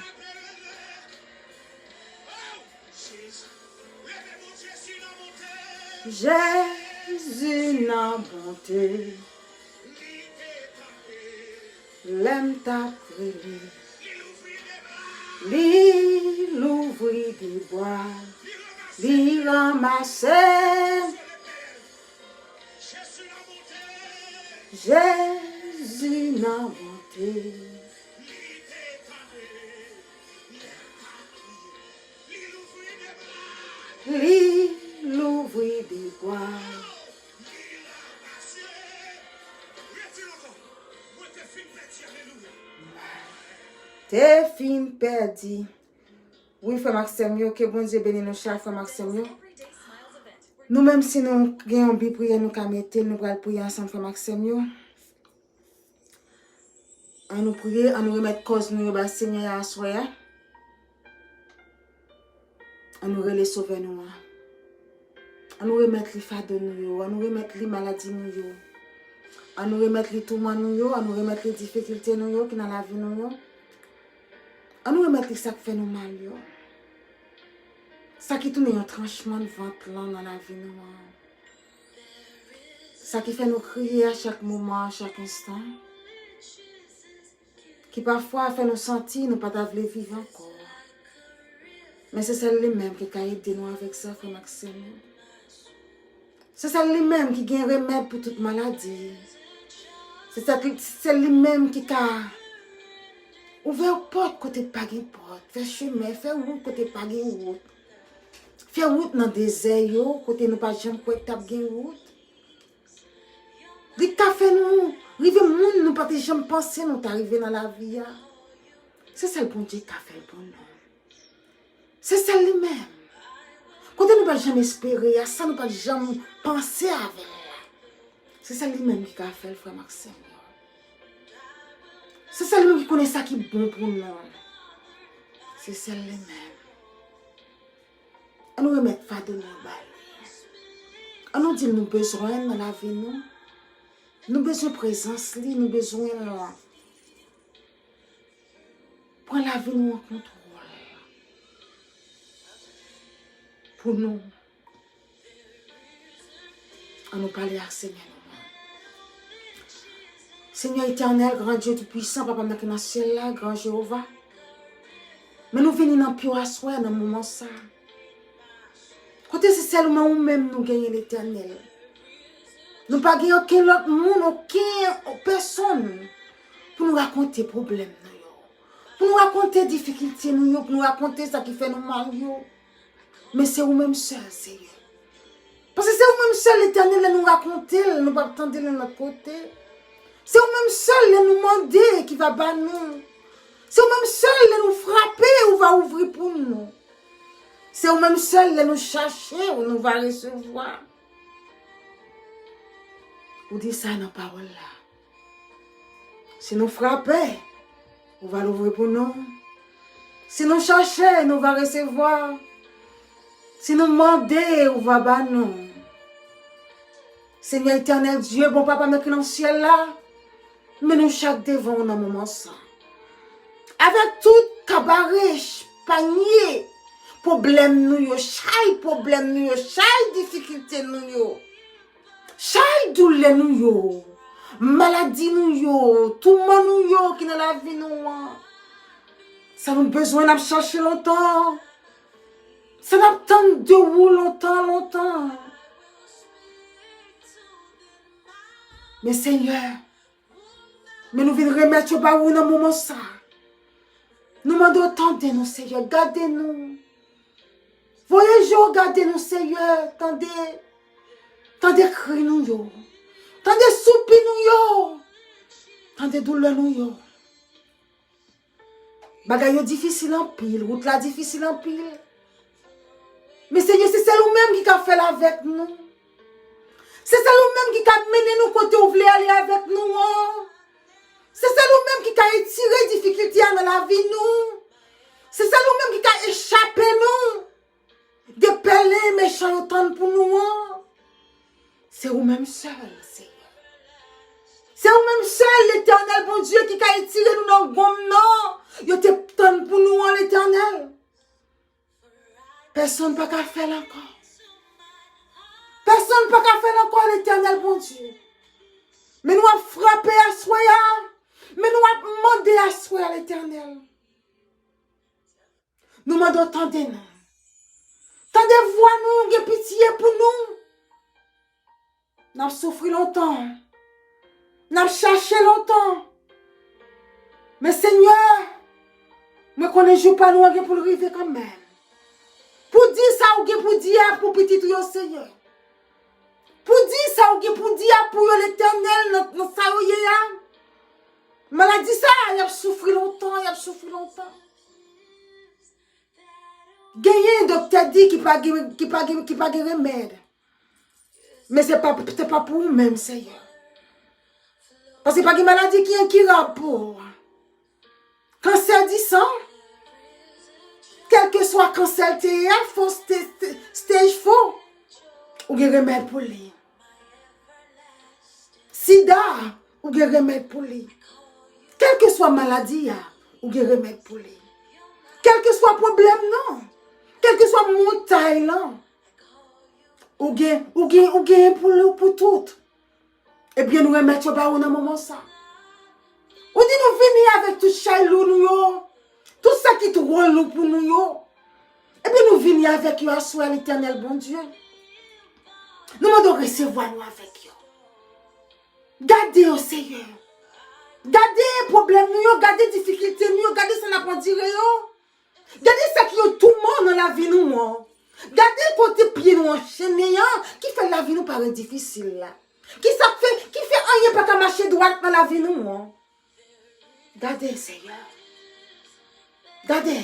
Jezi nan bonte. Lè m t ap rele. Li louvri de bwa. Li ranmase. Jezi nan bonte. Li louvri de bwa. Te fin pèdi. Wi, frè m ak sè m yo, ke Bondye beni nou chak, frè m ak sè m yo. Nou menm, si nou gen yon bi priyè, nou ka mete l, nou pral priye ansanm, frè m ak sè m yo. An nou priye, an nou remèt kòz nou yo bay Senyè a aswè a. An nou rele Sovè nou an. An nou remèt li fado nou yo, an nou remèt li maladi nou yo. An nou remèt li touman nou yo, an nou remèt li difikilte nou yo ki nan lavi nou yo. Ann nou remèt li sa k fè nou mal yo. Sa ki tounen yon tranchman vant lan nan lavi nou an. Sa ki fè nou kriye a chak moman, a chak enstan. Ki pafwa fè nou santi nou pa ta vle viv ankò. Men se sèl li menm ki ka ede nou avèk sa, frè m ak sè m yo. Se sèl li menm ki gen remèd pou tout maladi. Se sèl, se sèl li menm ki ka ouvè pòt kote pa gen pòt, fè chemen, fè wout kote pa gen wout. Fè wout nan dezè yo, kote nou pa janm kwè k t ap gen wout. Li ka fè nou rive moun nou pa te janm panse nou ta rive nan lavi a. Se sèl Bondye k ka fè l pou nou. Se sèl li menm. Kote nou pa t janm espere a, sa nou pa t janm panse avè l la. Se sèl li menm ki ka fè l, frè m ak sè m yo. Se sèl li menm ki konnen sa ki bon pou nou. Se sèl li menm. Ann nou remèt fado nou yo ba li. Ann nou di l nou bezwen l nan lavi nou. Nou bezwen prezans li, nou bezwen l. Pran lavi nou an kontwòl. Pou nou. Ann nou pale ak Senyè nou an. Senyè etènèl, gran Dye toupwisan, Papa m nan ki nan syèl la, gran Jewova. Men nou vini nan pye w aswè a, nan moman sa a. Kote se sèlman ou menm nou genyen, Letènèl. Nou pa gen okenn lòt moun, okenn pèsonn pou nou rakonte pwoblèm nou yo. Pou nou rakonte difikilte nou yo, pou nou rakonte sa ki fè nou mal yo. Men se ou menm sèl, Senyè. Paske se ou menm sèl, Letènèl, lè nou rakonte l, nou p ap tande l nan lòt kote. Se ou menm sèl, lè nou mande, ki va ba nou. Se ou menm sèl, lè nou frape, ou va ouvri pou nou. Se ou menm sèl, lè nou chache, ou nou va resevwa. Ou di sa nan pawòl la. Si nou frape, ou va louvri pou nou. Si nou chache, nou va resevwa. Si nou mande, ou va ba nou. Senyè Etènèl Dye, bon Papa m ki nan syèl la, men nou chak devan w nan moman sa. Avèk tout kabarech, panye, pwoblèm nou yo, chay pwoblèm nou yo, chay difikilte nou yo, chay doulè nou yo, maladi nou yo, touman nou yo ki nan lavi nou an. Sa nou bezwen n ap chache lontan. Sa n ap tann de ou lontan, lontan. Men Senyè, men nou vin remèt yo ba ou nan moman sa. Nou mande w tande nou, Senyè, gade nou. Voye je w gade nou, Senyè, tande. Tande kri nou yo. Tande soupi nou yo. Tande doulè nou yo. Bagay yo difisil anpil, wout la difisil anpil. Men Senyè, se sèl ou menm ki ka fè l avèk nou. Se sèl ou menm ki ka mennen nou kote ou vle ale avèk nou an. Se sèl ou menm ki ka etire difikilte a nan lavi nou. Se sèl ou menm ki ka echape nou de pèlen mechan yo tann pou nou an. Se ou menm sèl, Senyè. Se ou menm sèl, Letènèl Bondye, ki ka etire nou nan gonm nan yo te tann pou nou an, Letènèl. Pèsonn pa ka fè l ankò. Pèsonn pa ka fè l ankò, Letènèl Bondye. Men nou ap frape aswè a. Men nou ap mande aswè a, Letènèl. Nou mande w tande nou. Tande vwa nou, gen pitye pou nou. N ap soufri lontan. N ap chache lontan. Men Senyè, mwen konnen jou pa nou an gen pou l rive kanmenm. Pou di sa ou gen pou di a pou pitit ou yo, Senyè. Pou di sa ou gen pou di a pou yo, Letènèl, nan, nan sa yo ye a. Maladi sa a, y ap soufri lontan, y ap soufri lontan. Genyen doktè di ki pa gen, ki pa gen, ki pa gen remèd. Men se pa, se pa pou ou menm, Senyè. Paske pa gen maladi ki enkirab pou ou. Kansè di san, kèlkeswa kansè l te ye a, fo, st-, st-, stage four, ou gen remèd pou li. Sida, ou gen remèd pou li. Kèlkeswa maladi a, ou gen remèd pou li. Kèlkeswa pwoblèm nan, kèlkeswa montay lan, ou gen, ou gen, ou genyen pou, pou tout. Ebyen, nou remèt yo ba ou nan moman sa. Ou di nou vini avèk tout chay lou nou yo, tout sa ki twò lou pou nou yo. Ebyen, nou vini avèk yo aswè a, Letènèl Bondye. Nou mande w resevwa nou avèk yo. Gade yo, Seyè. Gade pwoblèm nou yo, gade difikilte nou yo, gade sa n ap andire yo. Gade sa ki yon touman nan lavi nou an. Gade kote pye nou anchennen an, ki fè lavi nou parèt difisil la. Ki sa k fè, ki fè anyen pa ka mache dwat nan lavi nou an. Gade, Seyè. Gade.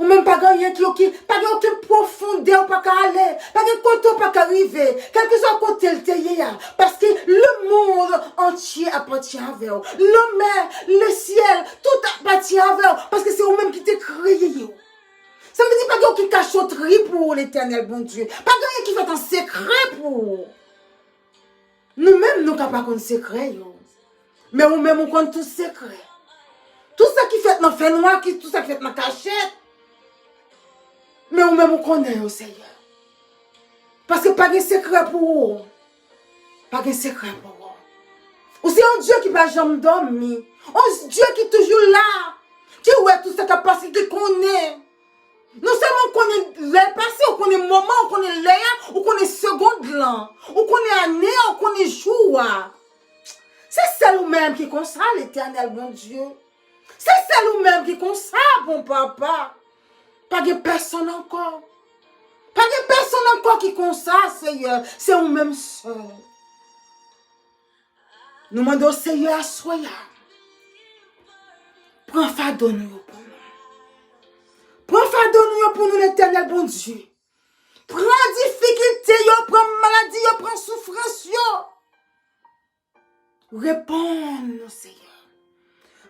Ou menm pa gen anyen ki, ki, pa gen okenn pwofondè ou pa ka ale, pa gen kote ou pa ka rive, kèlkeswa kote l te ye a, paske le monde entier apatyen avè w, lanmè, le syèl, tout apatyen avè w, paske se ou menm ki te kreye yo. Sa vle di pa gen okenn kachotri pou ou, Letènèl Bondye, pa gen anyen ki fèt an sekrè pou ou. Nou menm, nou ka pa konn sekrè yo. Men ou menm, ou konn tout sekrè. Tout sa ki fèt nan fènwa, ki, tout sa ki fèt nan kachèt. Men ou menm, ou konnen yo, Seyè. Paske pa gen sekrè pou ou. Pa gen sekrè pou ou. Ou se yon Dye ki pa janm dòmi. Yon Dye ki toujou la. Ki wè tout sa k ap pase, ki konnen. Non sèlman ou konnen lè l pase, ou konnen moman, ou konnen lè a, ou konnen segond lan, ou konnen ane a, ou konnen jou a. Se sèl ou menm ki konsa, Letènèl Bondye. Se sèl ou menm ki konsa, bon Papa. Pa gen pèsonn ankò. Pa gen pèsonn ankò ki konsa, Seyè. Se ou menm sèl. Nou mande w, Seyè, aswè a, pran fado nou yo pou nou. Pran fado nou yo pou nou, Letènèl Bondye. Pran difikilte yo, pran maladi yo, pran soufrans yo. Reponn nou, Seyè.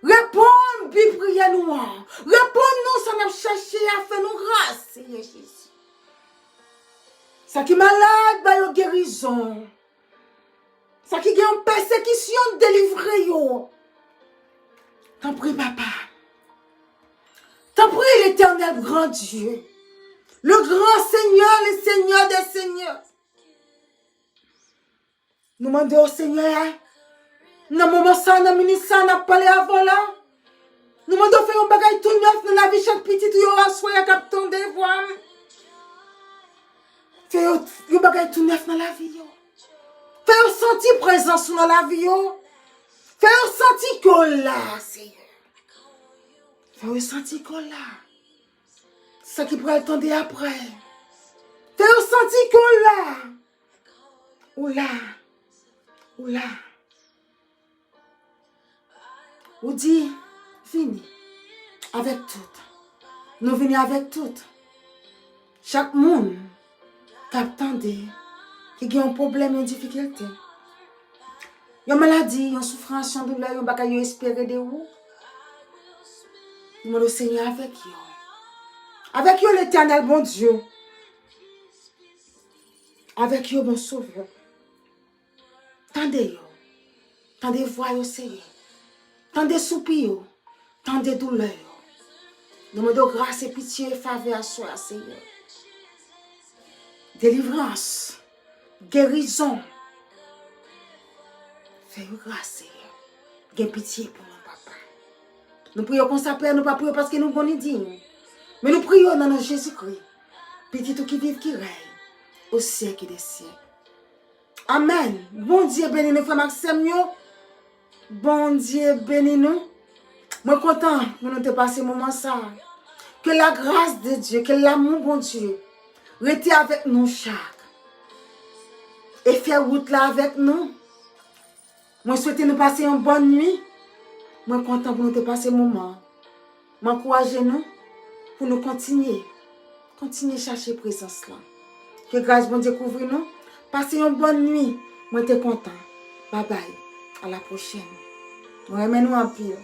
Reponn bi priyè nou an. Reponn nou sa n ap chache a, fè nou gras, Seyè Jezi. Sa ki malad, ba yo gerizon. Sa ki gen yon pèsekisyon, delivre yo. Tanpri, Papa. Tanpri, Letènèl gran Dye. Le grand Seigneur, le Seigneur des seigneurs. Nou mande w, Senyè, nan moman sa, nan minit sa, n ap pale avè w la. Nou mande w fè yon bagay tou nèf nan lavi chak pitit ou yo aswè a k ap tande vwa m. Fè yo, yon bagay tou nèf nan lavi yo. Fè yo santi prezans ou nan lavi yo. Fè yo santi ke w la, Senyè. Fè yo santi ke w la. Sa ki pral tande apre. Fè yo santi ke w la. Ou la. Ou la. Ou di, vini avèk tout. Nou vini avèk tout. Chak moun k ap tande, ki gen yon pwoblèm, yon difikilte, yon maladi, yon soufrans, yon doulè, yon bagay yo espere de ou, nou mande w, Senyè, avèk yo. Avèk yo, Letènèl Bondye. Avèk yo, bon Sovè. Tande yo. Tande vwa yo, Senyè. Tande soupi yo. Tande doulè yo. Nou mande w gras e pitye e favè aswè a, Senyè. Delivrans. Gerizon. Fè yo gras, Senyè. Gen pitye pou nou, Papa. Nou priye konsa, Pè, nou pa priye paske nou bon ni diy. Men nou priye nan non Jezikri, Pitit ou ki viv, ki rèy, o syèk de syèk. Amèn. Bondye beni nou, frè m ak sè m yo. Bondye beni nou. Mwen kontan pou nou te pase moman sa. Que la grâce de Dieu, que l'amour Bondye rete avèk nou chak. E fè wout la avèk nou. Mwen swete nou pase yon bòn nwi. Mwen kontan pou nou te pase moman an. Mwen ankouraje nou pou nou kontinye, kontinye chache prezans lan. Ke gras Bondye kouvri nou. Pase yon bòn nwi. Mwen te kontan. Babay. A la pwochèn. Mwen renmen nou anpil.